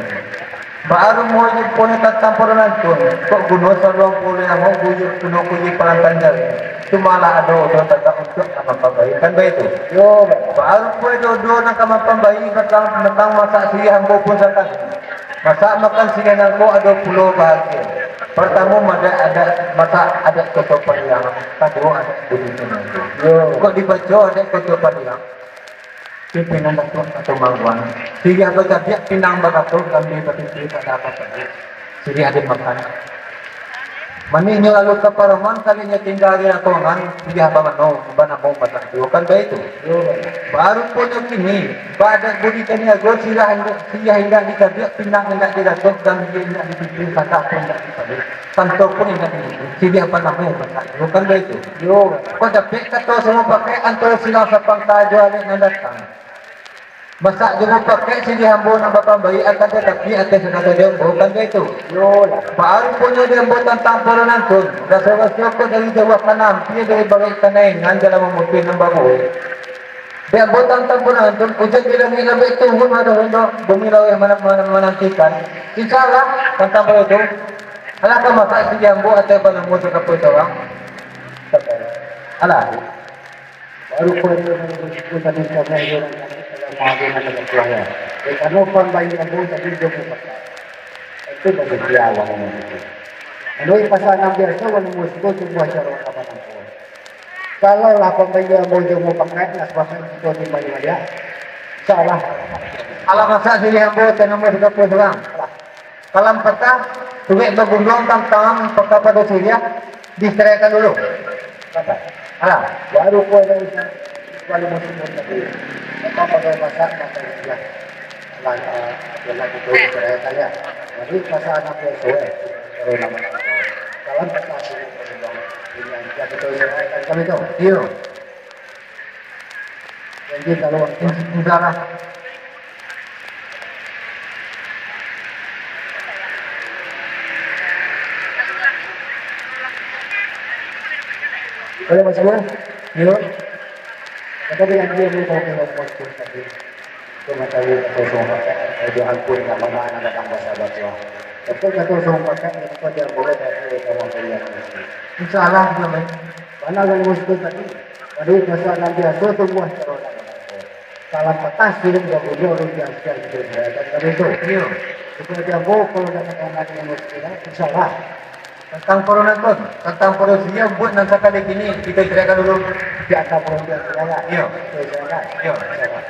Baa rupo punyo tantang pado nantun, kok guno saluang pulih ambo buyuak guno kuji parantan jari. Cumalah ado oto tagak untuak ka mampambaikan baitu. Yo, baa rupo dodo nan ka mampambai tantang, tantang masak siriah ambo pun sakali. Masak makan siriah nangko ado pulo bahagian. Partamo, masak adat, masak adat Koto Pariang. Kaduo, adat budi nangko. Yo. Kok dibaco adat Koto Pariang? Pimpinan Datuak Kato Mangguang. Siriah bacabiak pinang bakato, gambia batiti kada apo tadi. Siriah dimakan. Maniknyo lalu ka parumahan, kalinyo tingga di latongan, siriah bamano, banamo masak juo, kan baitu. Baa ruponyo kini, baadat budi taniago, siriah indak, siriah indak dicabiak, pinang indak digatok, gambia indak dititi, sadak pun indak dipalu, santo pun indak diminum, siriah banamo masak juo, kan baitu. Yo. Kok dapek kato samupakaik antaro silang sapangka jo alek nan datang. Masak jo mupakaik siriah ambo nan bapambaik, akan tatapi ateh sakato jo ambo, kan baitu. Yo lah. Baa ruponyo di ambo tantang pado nantun, raso-raso kok dari jauah ka nan ampia, dari barek ka nan ingan, jalan mamutuih nan babuih. Di ambo tantang pado nantun, ujan di langik lambek turun, ado rindu bumi laweh mana-, mana-, manantikan. Insya Allah, tantang pado tu, alah ka masak siriah ambo ateh banamo sakapoi surang. Alah. Baru pun dia baru bersyukur tadi, karena dia orang kami dalam maafkan anak buahnya. Dek karano pambaik ambo tadi dia mupakaik. Itu bagi dia awak ngomong itu. Manuruik pasal nan biaso, kalau musiko tumbuah caro apa nampo. Kalau lah pambaik ambo jo mupakaik, lah sabab itu di balik-balik. Insya Allah. Alah masak siriah ambo, tanam ambo sudah pun surang. Alah. Kalam patah, suwek bagunduang tantang paka pado siriah, diserahkan dulu. Patah. Alah, baru pun ada usaha, baru musim pun tadi. Paka pado masak, makan siriah. Alah, ah, apalah kito diserahkan ya. Jadi, masak anak dia suwek, baru nama-nama. Kalam patah, suwek bagunduang, ini yang kita serahkan kami tu. Iyo. Janji kalau waktu. Sudahlah. Boleh masuk, ya? Yuk. Kata dia, dia ni kalau kena masuk tadi. Itu mengetahui atau semua pakai, kalau dia ampun dengan mana anak datang bahasa Batua. Betul kata semua pakai, itu dia boleh dari orang yang masuk. Insya Allah, dia main. Mana yang masuk tadi? Jadi, pasal nan biaso tumbuah caro nan bako. Salah patah, suruh baguno, rupiah sekian, gitu, ya, kan, kan itu. Iyo. Itu aja, Bu, kalau dah kata anak yang mesti, ya, insya Allah. Tantang pado nantun, tantang pado siriah, buek nan sakali kini, kito istirahatkan dulu. Di atas pado biasa, ya. Iyo. Oke, silakan. Iyo. Insya Allah.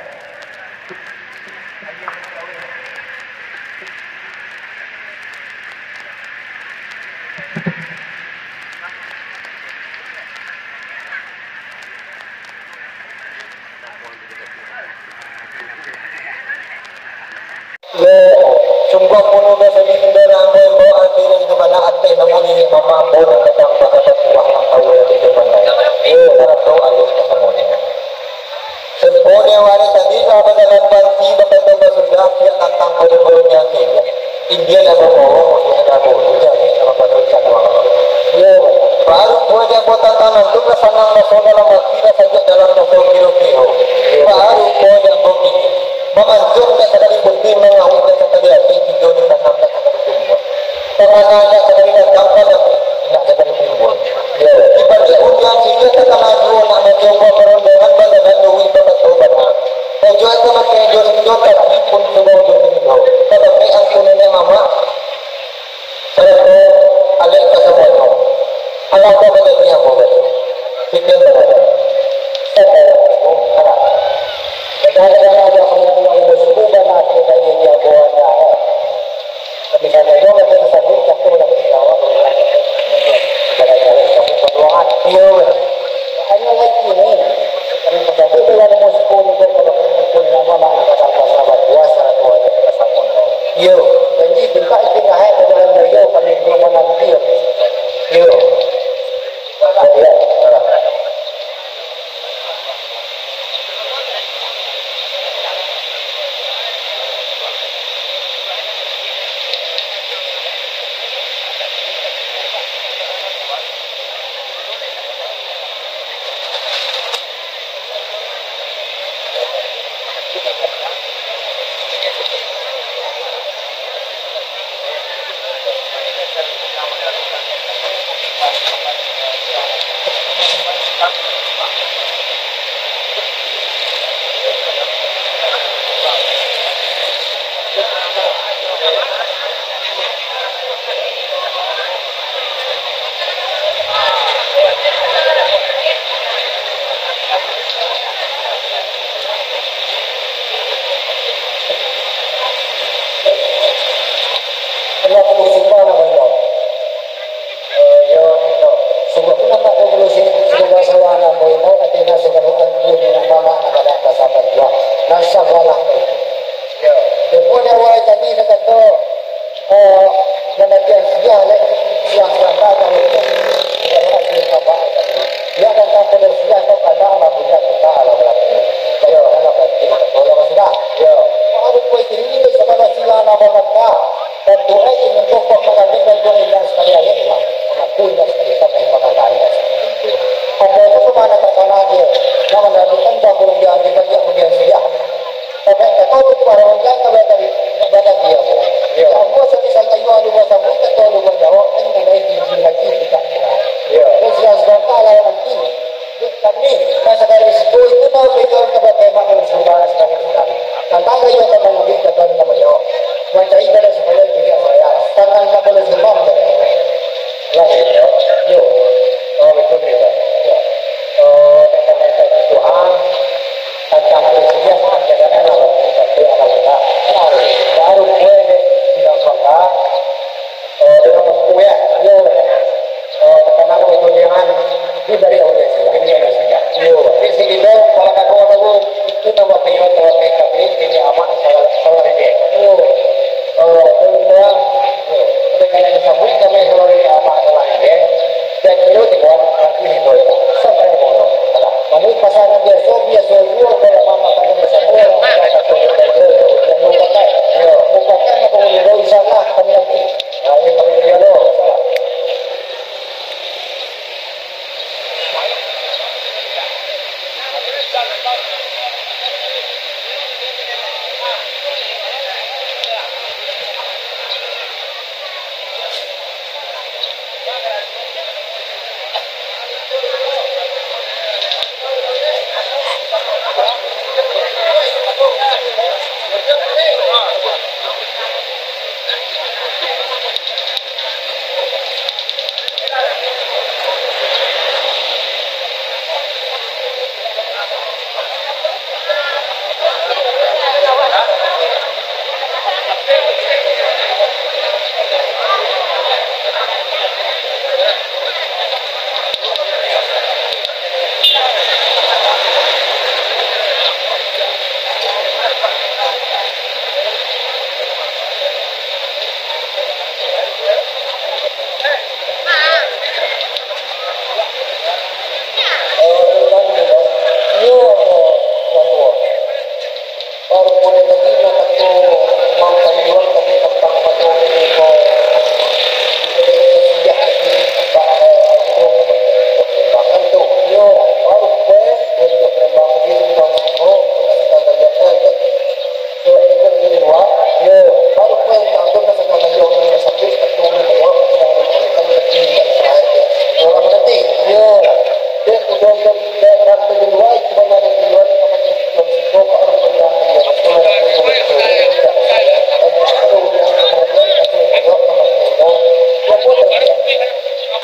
Tunggu ambo nan basa di indo nan ambo imbau, arati nan di mana ateh nan bunyi, mamak ambo nan datang basa batuah, nan tahu arati nan pandai. Iyo, sarato alun kasamonyo. Sempo di awal tadi lah bajalan banti, bakantong basudah, siap datang pado malam nan tibo. India nan mambawa musuh nan dahulu, jadi nan bapaduan sabuang. Iyo, baru pulo di ambo tantangan tu, lah sanang raso dalam ati, lah sajak dalam raso kiro-kiro. Baru pulo di ambo kini. Mamancung indak sadari putih, mangauik indak sadari ateh, tigo di tanam indak sadari tumbuah. Pamana indak sadari datang, padaku indak sadari timbua. Di baliak ujuang ciek takana juo, nak mancoba parundiangan, badadan duruih bakato bana. Ojo asa makai jo sinjo, tapi pun sudah ujung tibo. Tatapi angku niniak mamak, sarato alek kasamonyo. Alah, ka manjadi ambo tadi. Sikian sajo. Assalamualaikum. Alah. Kadang-kadang ada hubungan yang berhubungan dengan kita ini, dia bawa dah, eh. Tapi kadang-kadang kita sambil cakap lagi, kawan, dengan kita. Kadang-kadang kamu berdoa. Iya, benar. Makanya lagi ni, kami bersatu dengan musik untuk berkumpul nama, maka tambah sabar puasa atau ada kesamaan. Iyo. Janji minta istirahat dalam beliau kami dua malam dia. Iyo. Iyo. Iyo, iyo. Sungguah pun nampak tu dulu sini, sudah salah nak boy mau, tapi nak sudah angku ni nak mamak nak kada sabar juo. Nah, sabarlah. Iyo. Depo nyawa tadi nak kato, eh, kematian sia leh, sia sia tak ada. Tidak ada lagi apa. Dia datang pada sia tu kada lah punya kita alam lagi. Kalau dalam hati nak tolong sudah. Iyo. Harus boy kini ni sama sila nama mata. Bantuak e, inyo tu kok mangambik bantuak indak sakali ayat lah. Mangaku indak sakali sampai pangandaan indak sakali itu. Ado tu kama nan takana dio, nan mandadukan bakurugian di baliak kurugian sudah. Tapi kato tu para urang kabake dari ibadah dio tu. Iyo. Ambo sakisah kayu alu basabuik, kato alu bajawab, kan mangai jiji lagi tidak kurang. Iyo. Terus yang sebentar lah nanti. Kami, masa dari situ itu mau pegang ke batai mak dan saudara sekali sekali. Tantang kayu akan mengambil jatuhan kamu yo. Mancari pada supaya diri saya. Tantang tak boleh semua menjadi. Lah, yo. Yo. Oh, itu dia. Yo. Oh, tentang itu Tuhan. Tantang itu dia, jangan lah, tapi ada juga. Nah, baru gue deh, tidak suka. Eh, dengan kuek, iyo. Eh, takanangan ujuang di dari Allah Taala. Di dunia ini saja. Iyo. Di sini lo, kalau tak kau tahu, itu nama penyuat telah kami, ini amat salah, salah ini. Iyo. Eh, kedua, eh, dengan yang disambut kami salah ini, amat salah ini. Dan iyo dibuat nanti itu. Sampai yang bodoh. Alah. Namun pasangan biasa, biasa juo kalau mama kami bersama, orang kita tak boleh belajar, jangan lupakan. Iyo. Lupakan apa yang dibawa, insya Allah, kami nanti.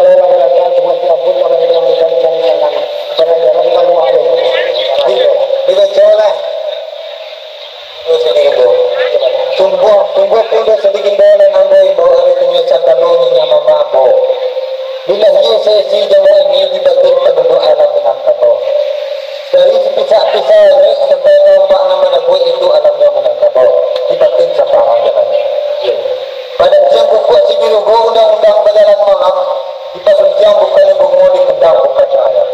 Kalau lah balajar, cuma diampun lah balajar, balajar, balajar. Balajar, balajar, balajar. Iyo, dibaco lah. Itu sadikindo. Sungguah, sungguah pun doh sadikindo nan ambo imbau ari tanyo santano niniak mamak ambo. Di lahia saisi jamaah ini di batin panduduk alam Minangkabau. Dari sapisah-pisah langik sampai ka ombak nan manabuik itu alamnyo Minangkabau, di batin sambarang jalannyo. Padan siang kukuak sibirugo undang-undang bajalan malam, di pasuntiang bukannyo bungo, di tendang bukannyo ayam.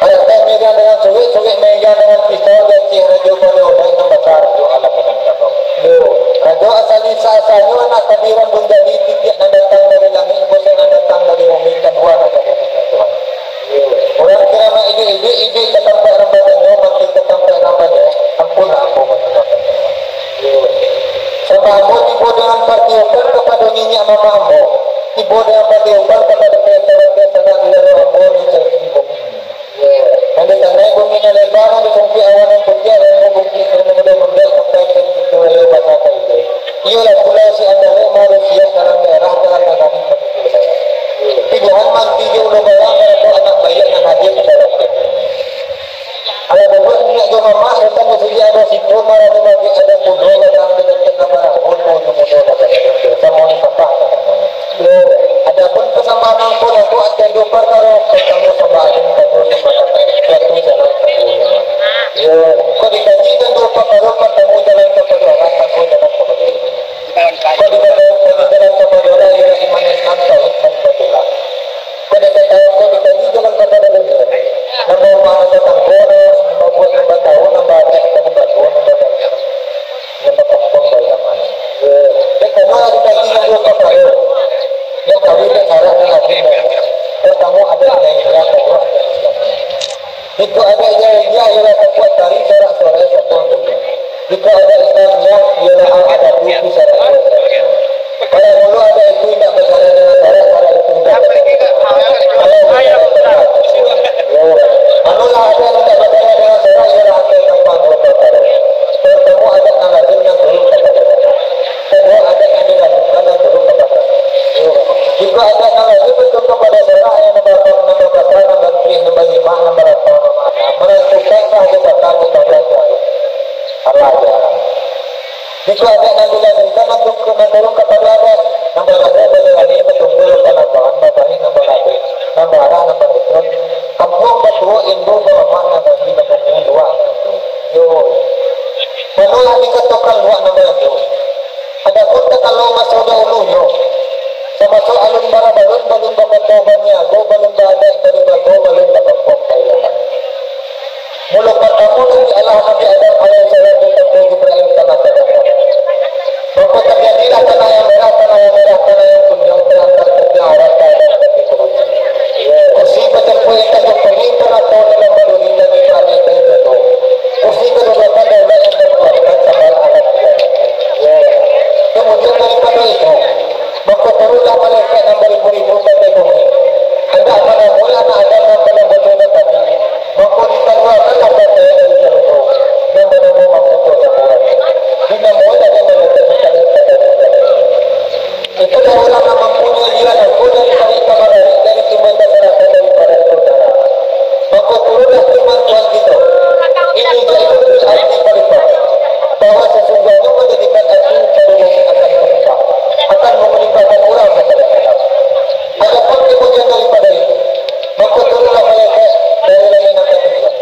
Karateh mairiang dengan suruik, suruik mairiang dengan pisau, di Aceh rajo baleh orai nan basa rajo alam Minangkabau. Yo. Rajo Asali sa-asanyo, anak Tabi Rambun Jali, titiak nan datang dari langik, bosan nan datang dari bumi, kan dua nan jadi Tuhan. Urang kiramat Iduik-iduik ka tampek nan banyo, mati ka tampek nan banyo, ampunlah ambo mati nan banyo. Sambah ambo tibo dengan partiupan kapado niniak mamak ambo, tibo dengan partiupan kapado piasanak-piasanak di laro ambo di Caki Bumi. Nan ditanai bumi nan leba, nan disungkuik awan nan putiah, nan bungkih samudro-mudro sampai ka pintu aia basa ka iduik. Iyolah pulau Siandalu, marusia dalam daerah dalam nagari Padukuhan. Pilihan manti jo ulo barang, barapo anak baiak nan hadir di dalam. Alah babuek niniak jo mamak, datang jo siriah ado situ, marani magik ado kudo, datang jo ganteng nan barambut, punyo mudo nan barambut, samo ni papah. Yo, adapun pasambahan nan ambo lakukan, ado duo parkaro, partamo sambah agung, kaduo sambah kata, suatu jalan kaduo. Yo, kok dikaji nan duo parkaro, partamo jalan kapado Allah, kaduo jalan kapado Allah. Kok dikaji, kok dikaji jalan kapado Allah, ialah iman Islam, tauhid, dan kafirah. Kok dikaji, kok dikaji jalan kapado dunia, nambah rumah, nambah tanggo, nambah buek, nambah taun, nambah adat, nambah bago, nambah bangsa, nambah kampuang, nambah ulama. Dek karano dikaji nan duo parkaro, nan kawin, nan syarak, nan adin, nan, partamo adat, nan, nan kaduo adat Islam. Jikok adaik jahiliah, ialah takuak tari, sorak-sorai, sapuang dunia. Jikok adaik Islamiah, ialah al-adatu fi syar'i wa syar'i. Pado mulo adaik itu indak basyarat dengan syarat, syarat itu indak basyarat dengan adaik. Kalau basyarat dengan adaik. Yo. Manolah adaik nan indak basyarat dengan syarat, ialah akai tampang duo parkaro. Partamo, adaik nan lazim nan turun kapado syarak. Kaduo, adaik nan dilakukan nan turun kapado. Jikok adaik nan lazim nan turun kapado syarak, nan ba-, nan babasa, nan bapikir, nan banyimak, nan barapal, nan maana, manantukan sah jo batal, mubah jo haram. Halal jo haram. Jikok adaik nan dilazimkan nan turun, nan turun kapado adaik, nan balagu, bajarani, batumbuah, bapanabahan, babaik, nan balabeh, nan baarah, nan barusun, kampuang, batuo, induang, bamamak, nan bagi, bapunyo, luak, nan batu. Yo. Manolah dikatokan luak nan batu. Adapun takalo maso dahulunyo, samaso alun barabalun, balun bakato baniago, balun baadaik baribago, balun bakampuang bailaman. Mulo partamo Nabi Allah Nabi Adam alaihissalam ditampuah Jibril ka tanah Padang. Mako tajadilah tanah yang merah, tanah yang merah, tanah yang kuniang, tarangkak putiah, rata dan putih putih. Kursi bacampuah itam jo kuning, karato dalam baduri, langik langit kain jatuah. Kursi kadudukan daulat yang dikuatkan sabal alam. Kemudian daripado itu, mako turunlah malaikat nan baribu-ribu ka ateh bumi, handak manamui anak Adam nan paling bocah tadi. Mako dikaluakanlah bateh dari sarugo, nan banamo Mangkuto Saburan. Dinamoilah dek malaikat sakali ka dari. Itulah urang nan mampunyoi lian angku dari parik ka mararik, dari timur ka salatan, dari barat ka utara. Mako turunlah firman Tuhan kito, "Inni ja'ilun fil ardi khalifah," bahwa sasungguahnyo manjadikan Aku pado bumi akan khalifah, akan mamalimpahkan urang sakali. Adapun kemudian daripado itu, mako turunlah malaikat dari langik nan katujuah,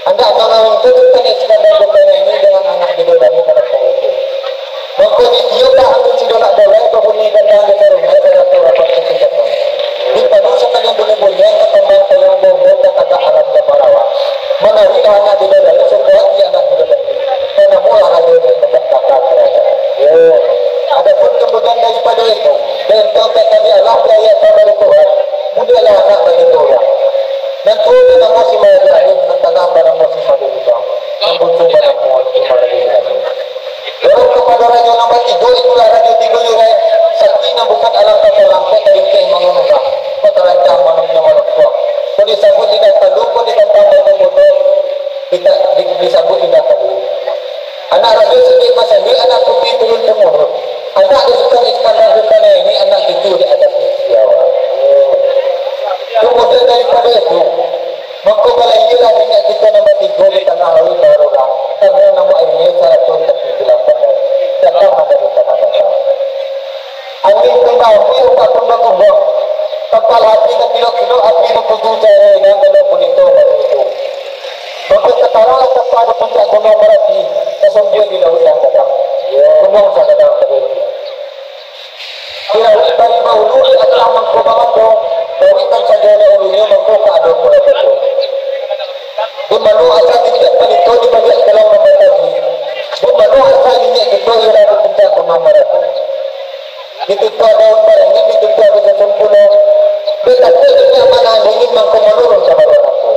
handak mangawinkan Sultan Iskandar Zulkarnaini dengan anak bidadari nan barampek itu. Mangko ditiuplah angin sidolak bolai, babunyi gandang di sarungai, sarato rabab di tingkatan. Dipadu sakalian bunyi-bunyian, takambang payuang, baumbun, tatagak alam jambarawang. Manariklah anak bidadari, suko ati anak bidadari. Tanamulah rajo di tempat takah kerajaan. Yo. Adapun kemudian daripado itu, bentong tak tadi Allah, biaya tak dari Tuhan, mudialah anak bagi urang. Nan tuo banamo si Maulana Alim, nan tangah banamo si Maulana Lubang, nan bujang banamo si Maulana Lubang. Turun kapado rajo nan batigo, itulah Rajo Tigo Yurai, sakti nan bukan alangkah talangkok, taringkeh mangunurang, batarancang manun nyawa lengkuang. Kok disabuik lidah talu, kok ditantang batu boto, dita-, di-, disabuik lidah talu. Anak rajo sidik basandik, anak puti turun temurun. Anak di Sultan Iskandar Zulkarnaini, anak cucu di atas Sitiawan. Kemudian daripado itu, mangko balahialah niniak kito nan batigo di tangah lauik baharolah, karano namo aia sarato tapi bilang pandai, datanglah dari tanah datar. Angin pun baambuih, umbak pun bagumbang, tampal api takilok-kilok, api batuju cahayonyo dalam gulito batu itu. Mangko tataranglah tampak di puncak Gunuang Marapi, sasambia di lauik nan gadang. Gunuang sagadang pado itu. Di lauik bari bahulu, di ateh mangko bamando, lauik nan sajo dahulunyo mangko ka ado pulo batua. Di mano asa titiak palito di baliak talang nan batagi, di mano asa niniak kito ialah di puncak Gunuang Marapi. Ditutuak daun barangin, ditutuak di susun pulo. Batakuik niniak manahan dingin, mangko manurun ka baruah nangko.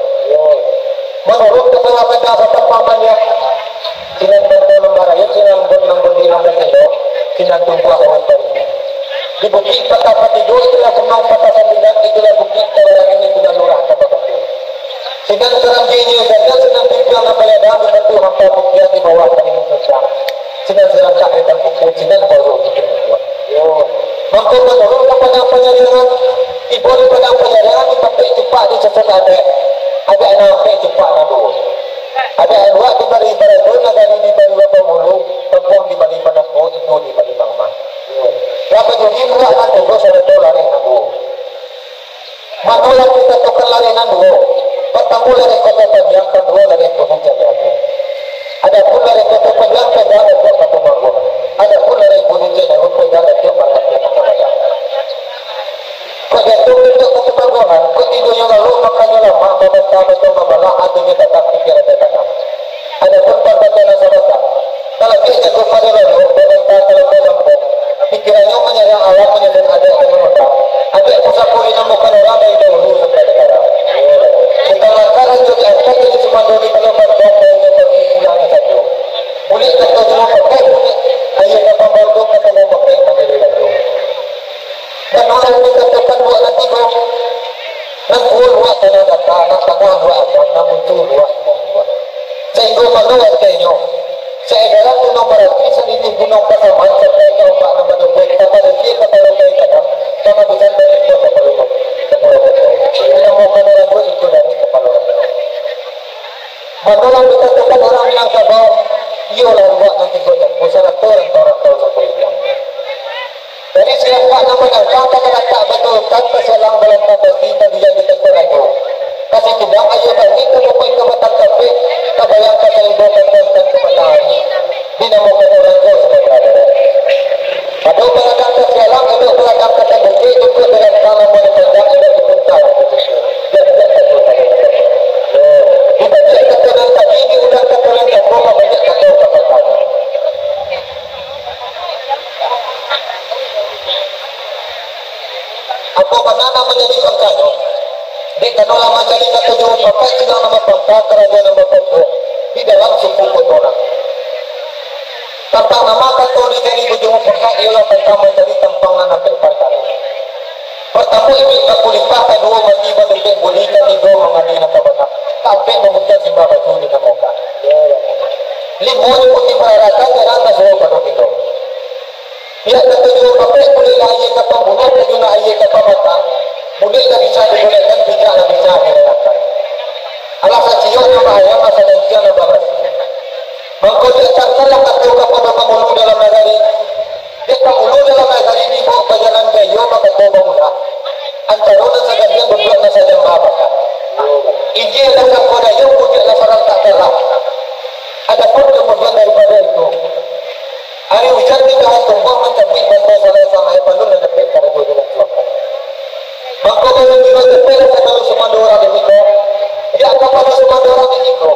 Sinan tumbuah awan paribu. Di bukik patah patigo, itulah gunuang patah sambilan, itulah bukik tabarangin, itulah lurah Tapak Batu. Sinan karanjinyo sajo, sinan pipiang nan baladang, di batu hampa putiang, di bawah paling muncang. Sinan sirangkak di tangkuku, sinan baru. Yo. Mangko manurun ka padang panyariangan, tibo di padang panyariangan, dipapek cupak, dicocokan abek. Abek nan ampek, cupak nan duo. Abek luak dibari barajo, nagari dibari babangulu, kampuang dibari panampo, indu dibari pangamak. Lah bajadi luak nan tigo sarato lareh nan duo. Mano lah dikatokan lareh nan duo? Partamo lareh Koto Panjang, kaduo lareh Gunung Caniago. Adapun lareh Koto Panjang, pegang Datuak Patumangguangan. Adapun lareh Gunung Caniago, pegang Datuak Parpatiah Nan Kabatang. Kok jatuah Datuak Patumangguangan, kok tidonyo lalok, makanyo lamak, babanta batong babalah, atinyo tatap, pikirannyo tanang. Adapun Parpatiah Nan Kabatang, talabiah jago pado lalok, babanta talabiah gampang, pikirannyo manyarang alam, manyusun adat jo mangundang. Adat pusako dinamokan urang dari dahulu sampai sakarang. Tukang langkah rajo diangkek jadi sumando, di Pulau Bantong, bainyo pagi pulangnyo sajo. Bulek kato juo pakai, bulek aia ka pambantu, kato mamakai manjadi rajo. Bana nan dikatokan luak nan tigo, nan kuo luak tanah data, nan tangah luak agam, nan butuh luak indak kuat. Sainggo mano atinyo, saedaran Gunuang Marapi, sanini Gunuang Pasaman, sampai ka ombak nan badobek, ka padaki kapalo ka ikanam, ka mabusan dari ikan kapalo kapalo kapalo. Dinamokan urang tu itu dari kapalo kapalo. Mano nan dikatokan urang Minangkabau, iyolah luak nan tigo nyo, sarato rantau-rantau sakaliling. Dari sirangkak nan manangkang ka talatak baturutan, ka sialang balantang basi, ka diak di tangko rajo. Ka Situbang aia bangih, ka bumi ka batang kapek, ka bayang ka saibo, ka kuantan ka matahari. Dinamokan urang ko Sumatera Barat. Pado baladang ka sialang, elok baladang ka tabukik, cukuik dirantang, lamun dipanjang, elok dipunta, diputuih. Jan, jan, jan, jan, jan. Dibagiak kato nan tadi, diulang kato nan tako, babanyak kato ka patang. Apo bana nan manjadi pangkanyo? Dek karano lah manjadi kato jo papaik, silang nan bapangka, karajo nan bapokok di dalam suku Koto Orang. Tantang nama kato dicari bujung pangka, iyolah tantang mancari tampang nan ampek parkaro. Partamo, iduik bakulitah, kaduo, mati badumpek buli, katigo, mangadi nan ka bana, kaampek, mamutuah simbah batu dinamokan. Limo, nyabuik pararakan, jarang tasuo pado kito. Pihak katujuah, papek, buleklah aia ka pambunuah, tajunan aia ka pamatang. Bulek lah bisa dibulekkan, pijak lah bisa dilayakkan. Alah sasiok nan baayam, asa danciang nan barasi. Mangko diantakanlah kato kapado pangulu dalam nagari. Dek pangulu dalam nagari dibaok bajalan gayo, bakato bamudah. Antaro nan sagandiang duduak, nan sajamba makan. Injil lah sangko dayuang, pucuak lah sarantak galah. Adapun kamudian daripado itu, ari ujan di dahan tumbuah, mancabuik bantai salai-salai, balun lah dapek karajo dilanjuangkan. Mangko balun juo dapek lah kapado sumando urang di siko. Pihak kapado sumando urang di siko,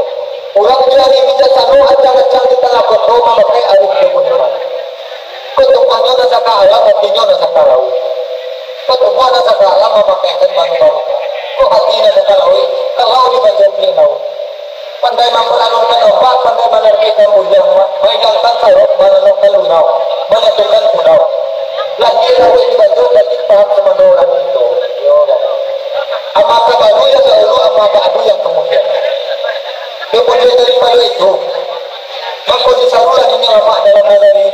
urang di ari bijaksano, acang-acang di tangah koto, mamakai arih jo muhiman. Kok tubuahnyo nan saka alam, atinyo nan saka lauik. Kok tubuah nan saka alam mamakaikan manu barukah. Kok ati nan saka lauik, kalau dibaco pilik lauik. Pandai mamparalunkan ombak, pandai manarbikkan buyuang, ma-, mailangkan sarok, mananokkan lunau, manyatukan pulau. Lahia lauik dibaco, batin paham sumando urang kito. Yo, Bang. Amma qabalu yang dahulu, amma ba'du yang kamudian. Kamudian daripado itu, mangko disarulah niniak mamak dalam nagari.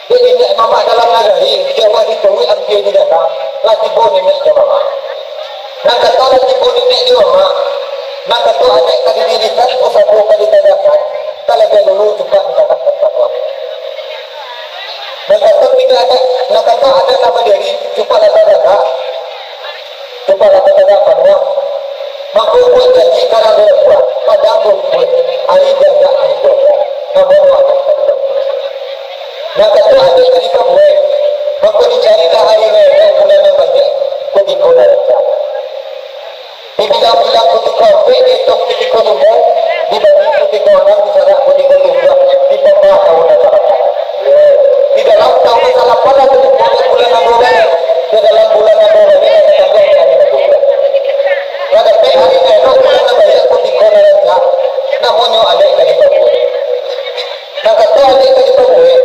Dek niniak mamak dalam nagari, jauah di paruik ampia di dalam, lah tibo niniak jo mamak. Nan kato lah tibo niniak jo mamak, nan kato adaik ka didirikan, pusako ka ditagakkan, talabiah dulu cupak ditagakkan panuah. Nan kato tingga adaik, nan kato adaik lah badiri, cupak lah tagak. Cupak lah tatagak panuah. Mangko buek janji karang di rambuak, padang rumpuik, ari jagak di jagak, namonyo adaik ka dilakukan. Nan kato adaik ka dipabuek, mangko dicarilah ari nan elok, bulan nan baiak, kutiko nan rancak. Dibilang-bilang kutiko ampek, diituang kutiko limo, dibagi kutiko anam, disarak kutiko tujuah, dipambah taun nan salapan. Di dalam taun nan salapan lah tatutuik bulan nan duo baleh, di dalam bulan nan duo baleh lah tatambaik di ari nan duo baleh. Lah dapek ari nan elok, bulan nan baiak, kutiko nan rancak, namonyo adaik ka dipabuek. Nan kato adaik ka dipabuek,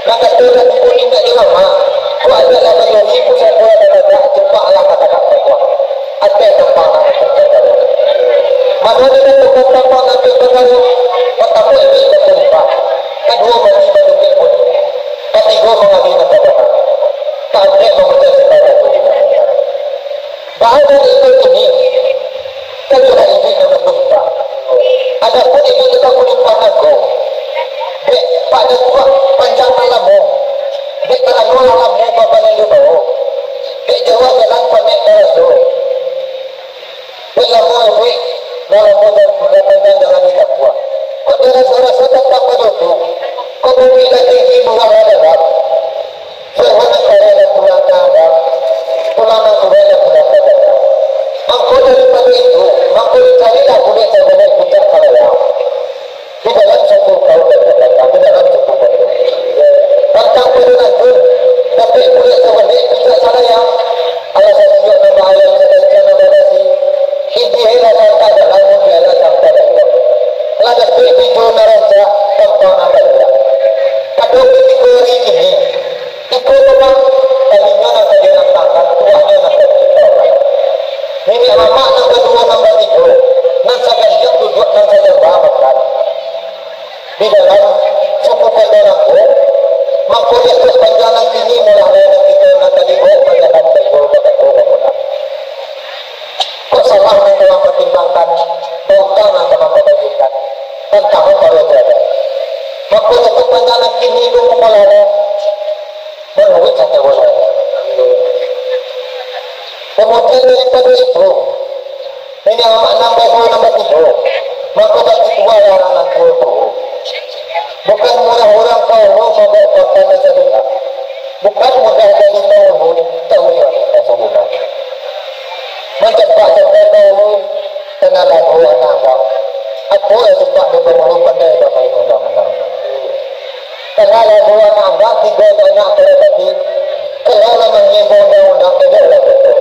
Nan kato dak tibo indak jo lama. Kok adak lah manjadi, pusako lah tagak, tumpaklah ka tagak tampang. Ateh tampang nan tampang. Mano nan tampang, tampang nan tampang. Partamo iduik nan tampang. Kaduo mati batungkek pun. Katigo mangari nan tampang. Tampek mangucap sambah batu di mana. Baa dari iko kini, kan sudah iduik nan bakulimpah. Adapun iduik nan bakulimpah nangko, dek pado tuak panjang nan lamo, dek karano lah lamo babanan jo bawo, dek jauah jalan panek baraso, dek lamo iduik nan lamo jan-, nan panjang jalan ditampuah. Kok diraso-raso tantang pado tu, kok bumi lah tinggi, buruang lah dalam. Firman nan kareh lah pulang ka Adam, pulang nan kuwaik lah pulang ka Adam. Mangko daripado itu, mangko dicarilah bulek tabalek puncak Kalawang. Di dalam suku kaum dan pendatang, di dalam suku kaum. Tantang pado nangko, dapek bulek tabalek puncak Kalawang. Alah sasiok nan baayam, sakancang nan badasi. Intihnyo lah santak dalam, bialah santak dalam. Lah dapek bijo nan rancak, tampang nan baliak. Pado kutiko ari kini, iko tu mah, talingo nan ka dirantangkan, tuahnyo nan ka dipikirakan. Niniak mamak nan baduo nan batigo, nan sagandiang duduak, nan sajamba makan. Di dalam suku Kota Nangko, mangko di ateh panjang nan kini, molah lai nan kito nan tadi baok panjang nan tigo bakato bamolah. Kok salah nan urang patimbangkan, bautang nan ka mambabagikan, tantang paro jalan. Mangko di ateh panjang nan kini tu mamolah lai. Manuruik kata ulun. Kamudian daripado itu, niniak mamak nan baduo nan batigo, mangko batigolah urang nan tuo-tuo. Bukan mudah urang ka ulu mambaok papan nan sadolah. Bukan mudah jadi pangulu, tahu yo Rasulullah. Mancampak sampai ka ulu, Tanah Labuah anak abang. Apo lah supak di pangulu, pandai bamain undang-undang. Tanah Labuah anak abang, tigo anak parapati. Kalau lah mangibo undang-undang, eloklah betul.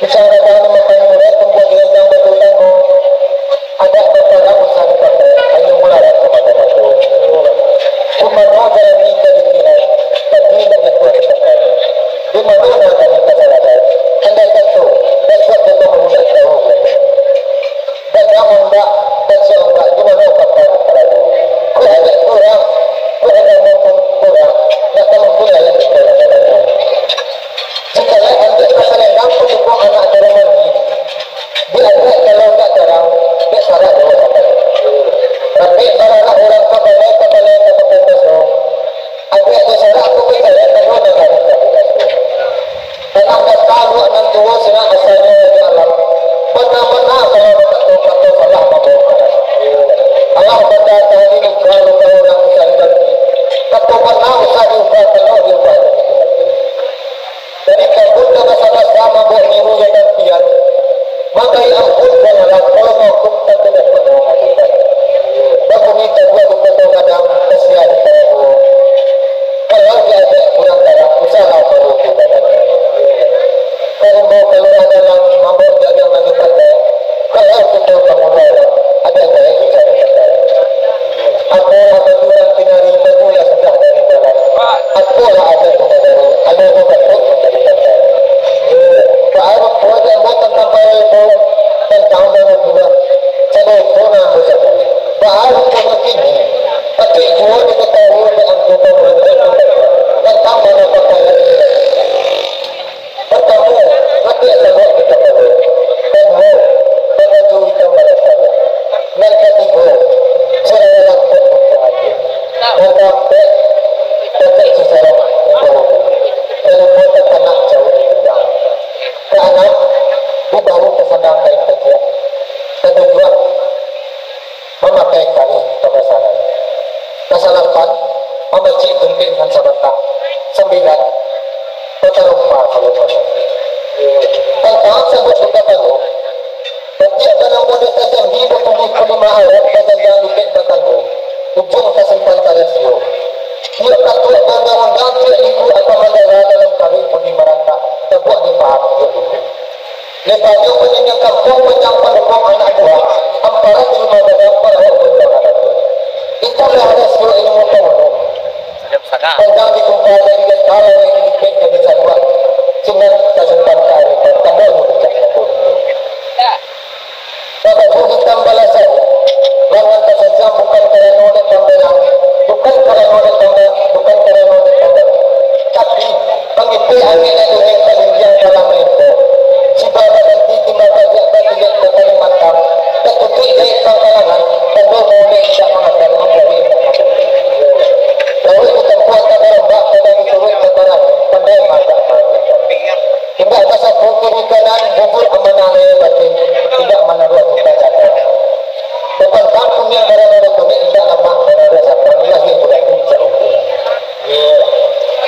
Pisang gadang di makan murai, tumbuah di ranjang batu tanggo. Adat baparang usah dipakai, hanyo mularat ka mato-mato. Di mano jarani ka dipinai, tadi nak jatuah di pakai. Di mano nan tadi ka salatai, andai kato, dasuak jatuah babudak jauah. Gadang ondak, tasiak ondak, di mano papan parabu. Kok adat kurang, kok adat maupun kurang, nak ka mampunyai adat kurang. Jikalaik antiak ka salendang, padukuang anak darah mandi, di adaik kalau indak tarang, dek sarak dalam ati. Rapek bararak urang ka balai, ka balai ka pakai baso. Adaik jo sarak tu bacarai, kaduo nagari ka binaso. Tanah data luak nan tuo, sinan asalnyo rajo alam. Bana-bana kalau bakato, kato salah mambaok ka dalam. Alah banda tadi luka, luka urang usah diganti. Kato bana usah diubah, kalau diubah jadi penyakit. Dari kabun nan basa-basa mambaok miru jo tampian, manggaik ampun jo malam, kalau maukum tantu dapek mangabulkan. Babunyi tabuah di Koto Gadang, kasian parabu. Kalau diajak kurang tarang, usahlah baru tu badan. Karimbau kalurah dalam, mambaok jariang nan dipakai, kalau kito pangulu urang, ado baik dicari pakai. Apolah batu nan kinari, batulah sudah dari dalam. Apolah adat nagari, ado tu batua nan dari dalam. Baru ko di ambo tantang parkara itu, tantang bangunan, sado itu nan ambo cari. Baru ko kini, patik juo dikatahui dek angku bangunan tantang mano pakaian. Partamo, ratik sabuik di kapalo. Kaduo, baju itam balasan. Nan katigo, sarawa langkok untuang ati. Nan kaampek, pokok sasarah untuang ati. Kalimo, tatanak jauah di pinggang. Kaanam, dibawo ka sandang kain kaciak. Katujuah, mamakai karih pamasaran. Kasalapan, mamacik tuntuik nan sabatang. Sambilan, batarumpa kalau pado. Tantang sabuik buka pado, batiak banamo desa Jambi, bapunyi kalima Arab, bajanjang lipek batanggo, ujuang tasimpan tarasio. Tiok katuak baundang-undang, tiok liku akan mandara, dalam karuik budi marantak, tabuak dipaham tiok liku. Lebanyo panjang kampuang, panjang pandukuang anak buah, amparan di rumah gadang, parawak pun bangarajo. Itulah rasio ilmu pangulu. Panjang ditumpah dari lentara yang dilipek jadi sabuah. Sinan tasimpan kaaripan, tando mangecek pangulu. Babaju hitam balasan, langan tasasiang bukan karano dek pambayang, bukan karano dek pambayang, bukan karano dek pambayang. Tapi, pangipek angin nan dingin palindiang dalam limpo. Siba baganti timbal bajak batiliak ka Kalimantan, tatutuik jahit pangkalangan, tando maulik indak mangakan, mambuahi indak mabukti. Lauik ditampuah tabarombak, padang dituruik tabarani, pandai maajak maajak. Indak basapu kiri kanan, bubur amanah lahia batin, indak manaruah tukang kandang. Bapantang kumiang barano kunik, indak lamak barano sapang, lahia budak tu cak ukuran.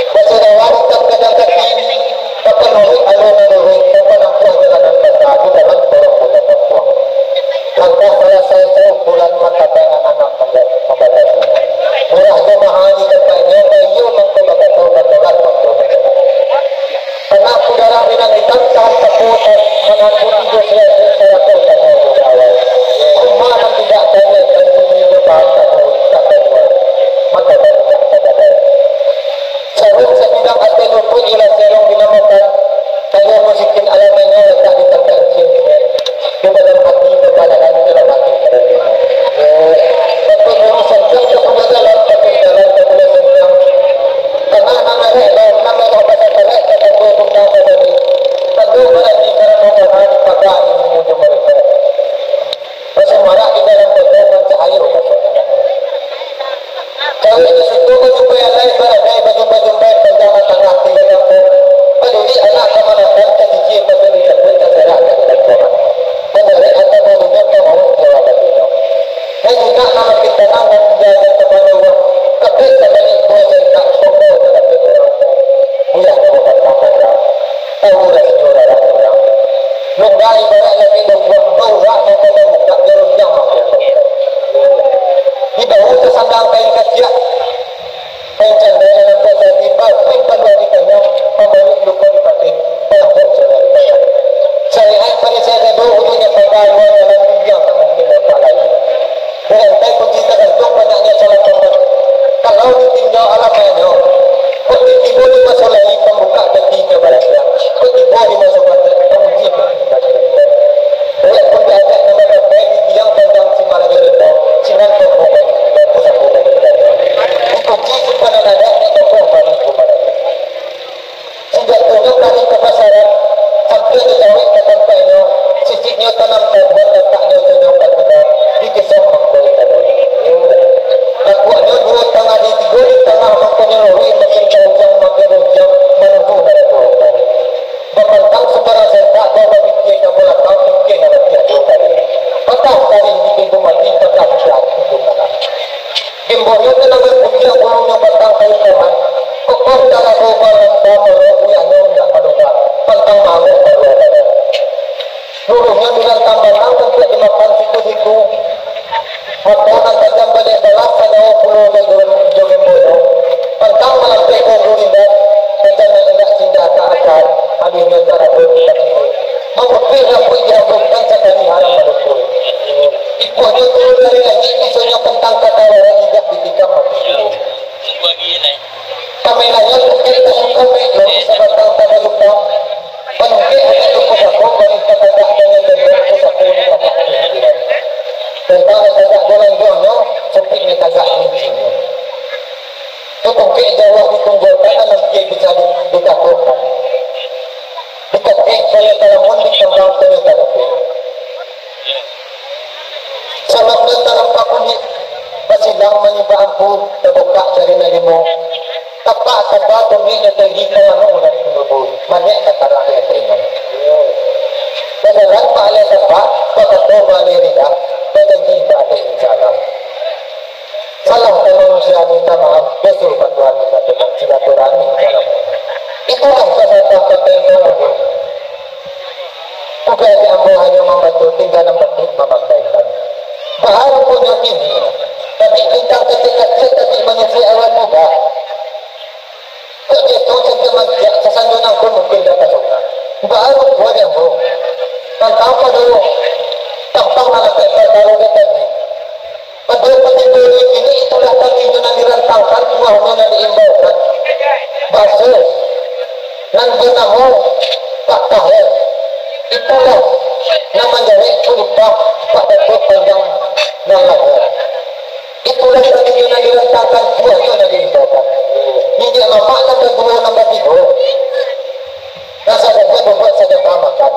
Basadawa hitam gadang kaki, tapanuruik alua naluruik, tapanampuah jalanan basa, di dalam korong bulan tampuang. Langkah salasai saukuran, mata pangan anak mamba-, mambatasi. Murah jo maha di tampaiknyo, baiyo mangko bakato, batolan mangko batolan. Anak udara minang hitam, tahan taputan, mangan budi jo sia-sia, sarato tanyo jo kawai. Rumah nan tidak tanya, dan budi jo bahan tamu, tak keluar. Mata baru tak tadadai. Sarung sabidang ateh luput, ilah serong dinamakan. Kayo musikin alamainyo latak di tampek ciek. Di dalam hati, babalahan dalam hati. Tapi urusan jam tak punya jalan, tapi jalan tak boleh sentang. Tanah nan merek, daun nan merah, basa tarik, kata dua bintang tadi. Tando barani karano tanah di pagar di ujung mereka. Basumarak di dalam kota, mancahayo kasunakan. Cawek di situ bajumbai alai, baradai bajumbai-jumbai, panjang nan tangah tigo kampung. Balilik anak kamanakan, kacicia pasal dicapai, tasarak dari kampuangan. Manjarek atau badunia, pamauik nyawa batinyo. Nan jinak nan makin tanang, nan tingga jan tabana uang. Kabek tabalik buah jaritak, soko tadapek urang. Buyah namo batang panjang. Tahu rasio rarah urang. Lungga ibarat laki lumpuang, baurak mata tabukak, jarum jang makin longkak. Di bahu tasandang kain kaciak, kain candai nan nampak jadi, bapuih paluah di tangah, pambaruik luko di batin, palambok suaro di tangan. Syariat panisai gado, ujungnyo pangka, lua jalan bimbiang tangan di lompak lain. Dirantai kunci tagantuang, banyaknyo salah pambaco. Kalau ditinjau alamainyo, kok tibo di maso lai pambukak dati ka barasiah, kok tibo di maso batuak panguji dati ka barasiah. Buek pun diajak nan bapakai di tiang panjang si Malajo Rimbo, sinan toko batu, batu sapu dari tadi. Dikunci si pananadak, dek toko bari kumarajo. Sanjatonyo kari kabasaran, sampai dicawek ka tampaiknyo, sisik nyo tanam tabuan, lataknyo tunyo ka tuda, dikisong mangko tadi. Lakuaknyo duo tangah di tigo di tangah, mangkonyo lori makin panjang, makin runjang, manuju narato api. Bapantang sumbarang sentak, jo bapikia ka balakang, pikia nan latiah duo kali. Patah taring di pintu mati, patah juga di pintu tanah. Gembonyo tanaman kuciang, ulunyo batang kayu kaman, kokoh tarago balanta moro, buyahnyo indak maluga, pantang maangok balua badan. Luruhnyo di rantang batang, untuak dimakan siku-siku. Mato nan tajam baliak balas, sanyawa pulo jo gembonyo. Pantang malampeh ka gurindak, tajam nan indak sinjata acan, aluihnyo tarago di kaki. Mamutuih rambuik dihambuihkan, sakali haram balumpua. Ipuahnyo turun dari langik, bisonyo kantang ka tawaran, indak ditikam mati. Pamainannyo bukik tasuka mek, lori sabatang tabajukang. Panungkek anak tu pusako, barih tatagak danyo tembok, pusako di tapak pinggiran. Tentang nan tagak balanjuangnyo, sempit nan tagak rincinyo. Tutungkek jauah ditunjuakan, nan lampiah bisa di-, ditakuakan. Dikateh banyak talamun, dikambang banyak talupa. Salamnyo tarompak kulik, basilang manyibak ampu, tabukak jari nan limo. Tapak taba tumiak nan tinggi, tamanung dari kudubu, manek tatarang di ateh inyo. Bajalan baaleh tapak, bakato baaleh lidah, bajanji baaleh insya Allah. Salah ka manusia minta maaf, doso ka Tuhan minta tobat, silaturahmi salam. Itulah sasatah pakai kamu. Tugas di ambo hanyo mambantu, tingga nan batik mamakaikan. Baa ruponyo kini, tabik bintang kacik-kacik, tabik manyisik awan muda. Kok biaso cangkia mantiak, sasanjo nangko mungkin dak tasonga. Baa rupo di ambo. Tantang pado tampang nan ampek parkaro di tadi. Pado panyindu di kini, Kami nan dirantangkan, buahnyo nan diimbaukan. Baso nan banamo Pak Taher, itulah nan manjarek kulipah Pak Datuak Panjang nan lahir. Itulah kami nan dirantangkan, buahnyo nan diimbaukan. Indak mamak nan baduo nan batigo. Rasa sajo mambuek sadang makan.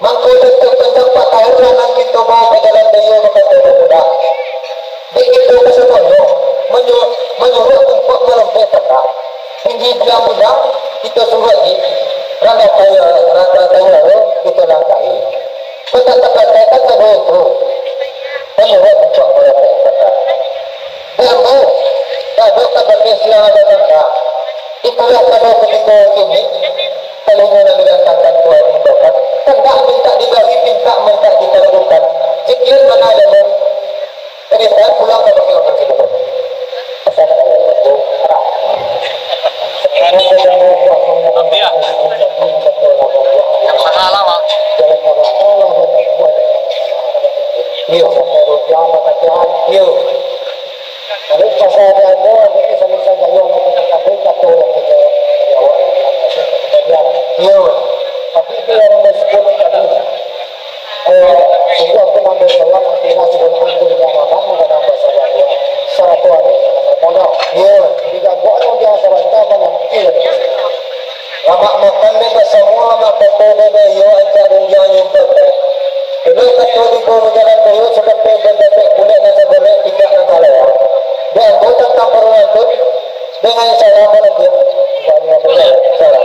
Mangko Datuak Panjang Pak Taher lah nan kito bawa ka jalan raya bakato bamudah. Dek kito kasadonyo manyu-, manyuruah tumpuak malompeh patah. Tinggi biang bulang kito suruah di, randah tayua, randah tayua kito langkahi. Patah tapatai kan sado itu. Manyuruah tumpuak malompeh patah. Diambo, kado kabake siang ado tangka. Itulah kado kutiko kini, kalinyo nan didatangkan Tuhan imbaukan. Kandak mintak dibari, pintak mintak dikabulkan. Sikian mano ilmu. Kini tahan pulang ka bakeh urang situ. Assalamualaikum. Yang salah lah, Bang. Iyo. Iyo. Kalau pasal dia ada, dia sama saja yang kita kabur, kata orang kita, ya Allah, yang kita lihat. Iyo. Tapi itu yang disebut tadi. Eh, sungguh aku nambah salam, artinya sebut ampun yang makan, bukan nambah salam, ya. Satu hari, semuanya. Iyo. Tidak buat yang dia salah, kita apa nanti, ya. Lamak makan dek basamo, lamak koto dek baiyo, ancak rundiang nyumpel teh. Elok kato di guru jalan raya, sadapek dek dapek bulek nan sagolek, picak nan salawar. Dek ambo tantang parumahan tu, dengan salam mananti. Salam.